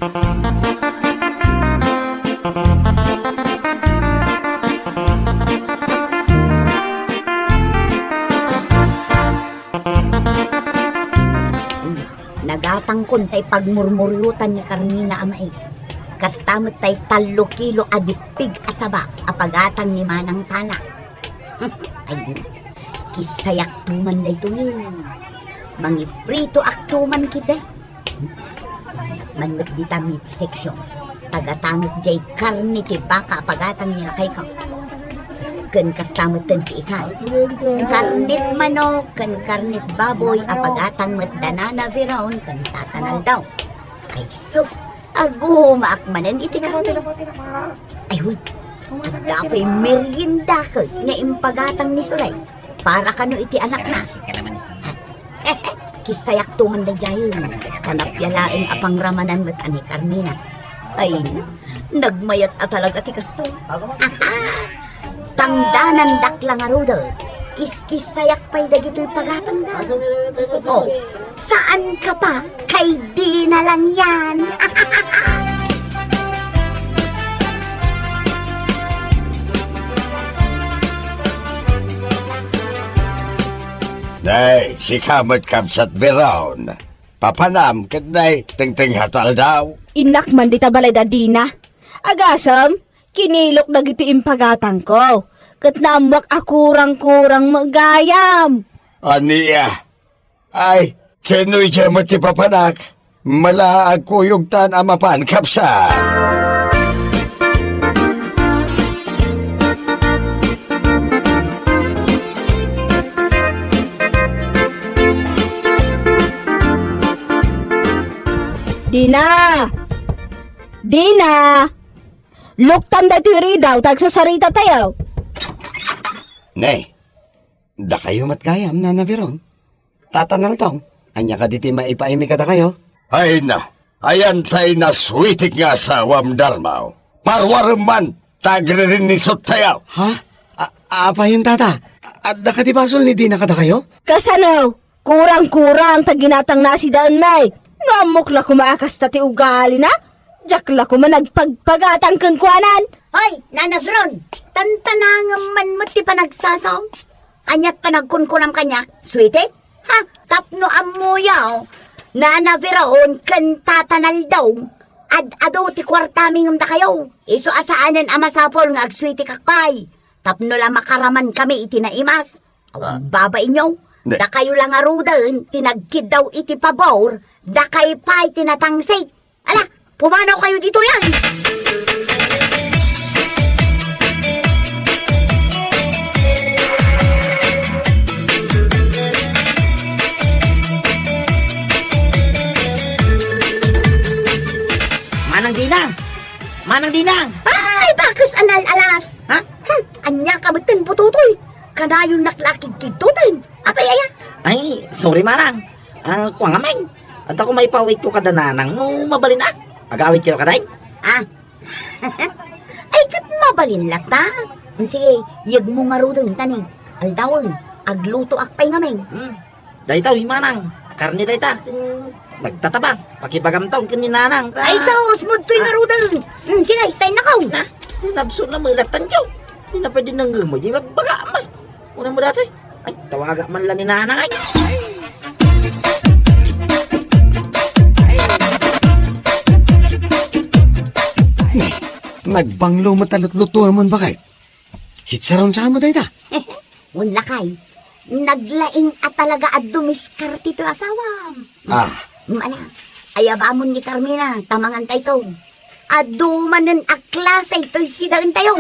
Nagatangkon tay pagmurmuriotan ni Carmina a mais. Kasta met tay tallo kilo a dippig a saba a pagatang ni Manang Tana. Ay, kisayakto man daytoy. Mangipritoakto man ketdi. Manmek dita meat section. Tagata met jay karne ti baka a pagatang ni lakayko. Ken kasta met ti ikan. Karnet manok ken karnet baboy a pagatang met da Nana Veron ken Tata Naldaw. Ay sus, agumaak manen iti karne. Ay, wen, adda pay merienda ket nga impagatang ni Sulay para kano iti anakna. Kalamansi, kalamansi. Kisayakto man daydiay. Kanapia laeng a pangramanan met a ni Carmina. Ay, nagmayat a talaga ti kastoy. Tangdanandak la ngaruden, kiskisayak pay dagitoy pagatangda. Oh, saan ka pa? Kay Dina lang yan. Nay, sika met, Kabsat Veron. Papanam ket nay, tengtenghatal daw. Innak man dita balay da Dina. Agasem, kinilok dagiti impagatangko. Ket naammuak a kurang-kurang met gayam. Ania? Ay, ken no idiay met ti papanak, mala agkuyogtan a mapan, kabsat. Dina! Dina! Luktam daytoy ridaw, ta agsasaritatayo. Ne, dakayo met gayam, Nana Veron. Tata Naldaw, ania kadi ti maipaaymi kadakayo? Ay na, ayan tay nasuitik nga asawam, Darmaw. Parwarem man, ta agririnnisot tayo. Ha? A-, apayen, tata? Adda kadi basol ni Dina kadakayo? Kasano? Kurang-kurang ta ginatangna a sidaenmi. No ammok la koma a kasta ti ugalina, Diak la koma nagpagpagatang kenkuanan. Hoy, Nana Veron, tantanangem man met ti panagsasaom. Aniat panagkunkunam kaniak, Sweetie? Ha? Tapno ammoyo, Nana Veron ken Tata Naldong, ad-adu ti kuartami ngem dakayo. Isu a saanen a masapul nga agsweetie kak pay. Tapno la makaramankami iti naimas. Awan babainyo. Ne- Dakayo la ngaruden ti nagkiddaw iti pabor, dakay pay ti natangsik. Ala, pumanawkayo ditoyen! Manang Dina! Manang Dina! Ay, bakes a nal-alas! Ha? Hmm, ania ka metten, butotoy? Kanayon nak la kidkidtoten. Apay aya? Ay, sorry, Manang. Ah, kua ngamin. Adda ko maipawitko kada nanang no mabalin a. Agawitkayo kadi? Ah. Ay, ket mabalin latta. Sige, yegmo ngaruden ta ni. Aldawen, aglutoak pay ngamin. Hmm. Dayta, uy, Manang. Karne dayta. Hmm. Nagtataba. Pakibagamtaon ken ni Nanang ta. Ay, sus, mudtoy ngaruden. Hmm, sige, taynakaw. Na, nabso na melattan, Joe. Di na pwede nang gumo. Di ba, baga, ama. Una mo dati. Ay, tawaga man lang ni Nanang, ay. Ne, nagbanglo mo talutluto man bakay. Sitsaron sa mo dayta. Wen lakay, naglaing a talaga a dumiskarte ti asawam. Ah. Mm, ala, ayabamon ni Carmina, ta mangan tayto. Adu manen a klase toy sidaentayo.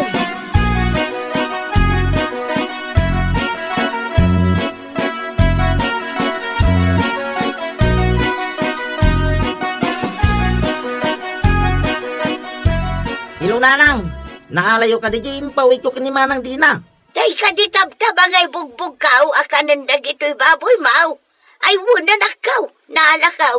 Hello, Nanang. Naalayo kadi diay impawitko ken ni Manang Dina? Tay kadi tabtabangay bugbugkaw a kanen dagitoy baboy maw? Ay, wen, anakkaw, naalakaw.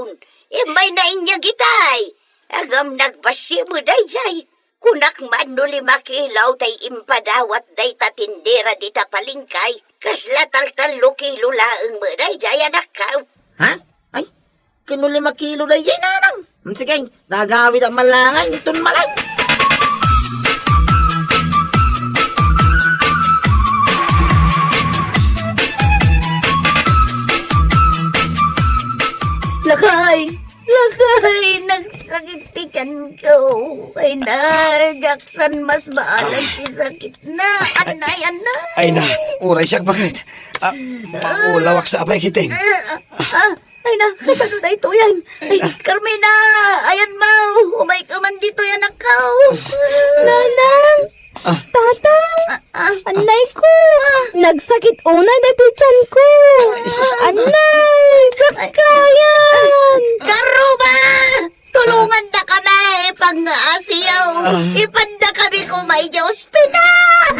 Immay nainyag itay. Ngem nagbassi met daydiay. Kunak man no lima kilo tay impadawat dayta tindera dita palengke. Kasla taltallo kilo laeng met daydiay, anakkaw. Ha? Ay, ken no lima kilo daydiay, Nanang. Hmm, sige, nagawid a malangay, inton malam. Lakay! Lakay! Nagsakit ti tiyan ko. Ay na, Jackson, mas maalam ti sakit na. Anay, anay. Ay na, uray siak, bakit? Ah, maulawak sa apay kiting. Ah, ah, Ay na, kasano daytoyen? Ay, Carmina! Ayan, maw! Umayka man ditoy, anakkaw! Nanang! Ah. Tatang! Ah, ah. Anay ko! Nagsakit unay daytoy tiyan ko! Ay, sus. Anay! Diak kayan! Karuba! Tulongandakami, pangngaasim! Ah. Ipandakami koma idiay ospital!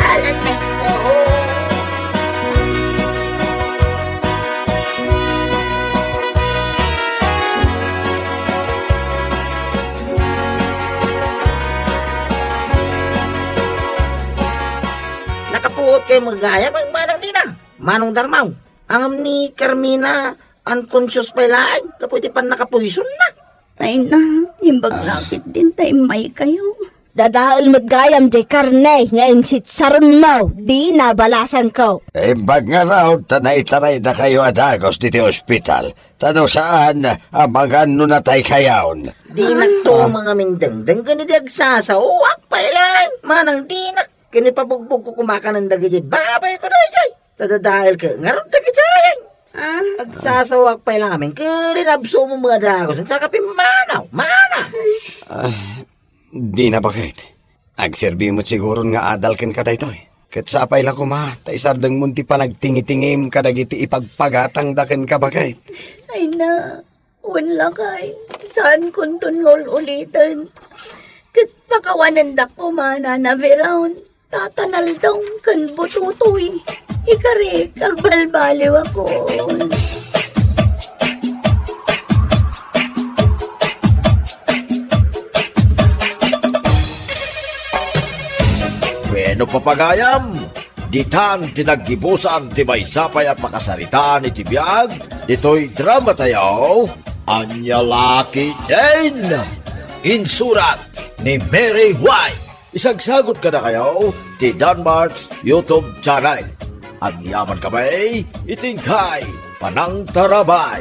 Nakapuot kayo met gayam, Manang Dina. Manong Darmaw, ngem ni Carmina, unconscious pay laeng, gapu iti pannakapoysonna. Ay na, imbag lakit din ta immaykayo. Dadael met gayam diay karne nga insitsaronmo, di nabalasanko. Imbag ngarud ta naitaraydakayo a dagus diti ospital, ta no saan, amangan no nataykayon. Dinakto mangamin dengdeng ken idi agsasaoak pay laeng, Manang Dina. Ken ipabugbogko koma kanen dagiti babayko daydiay. Ta dadaelko ngarud dagiti ayay. Ah. Agsasaoak pay laeng ngamin, ket inabsommo met a dagus, saka pimmanaw, mana. Ah, di na, bakit? Agserbi met siguron nga adal kenka daytoy. Ket sapay la koma, ta isardengmon ti panagtingitingim kadagiti ipagpagatangda kenka, bakit? Ay na, Wen lakay, saankonton nga ul-uliten. Ket pakawanendak koma Nana Veron, Tata Naldong, ken Butotoy. Ikarik, agbalbaliwakon. Bueno, papagayam, ditan ti naggibusan ti maysa pay a pakasaritaan iti biag ditoy drama tayo, Ania La Ketdin. Insurat ni Mary White. Isagsagot kadakayo ti Danmart's YouTube channel. Agyaman kami iti inkay panangtarabay.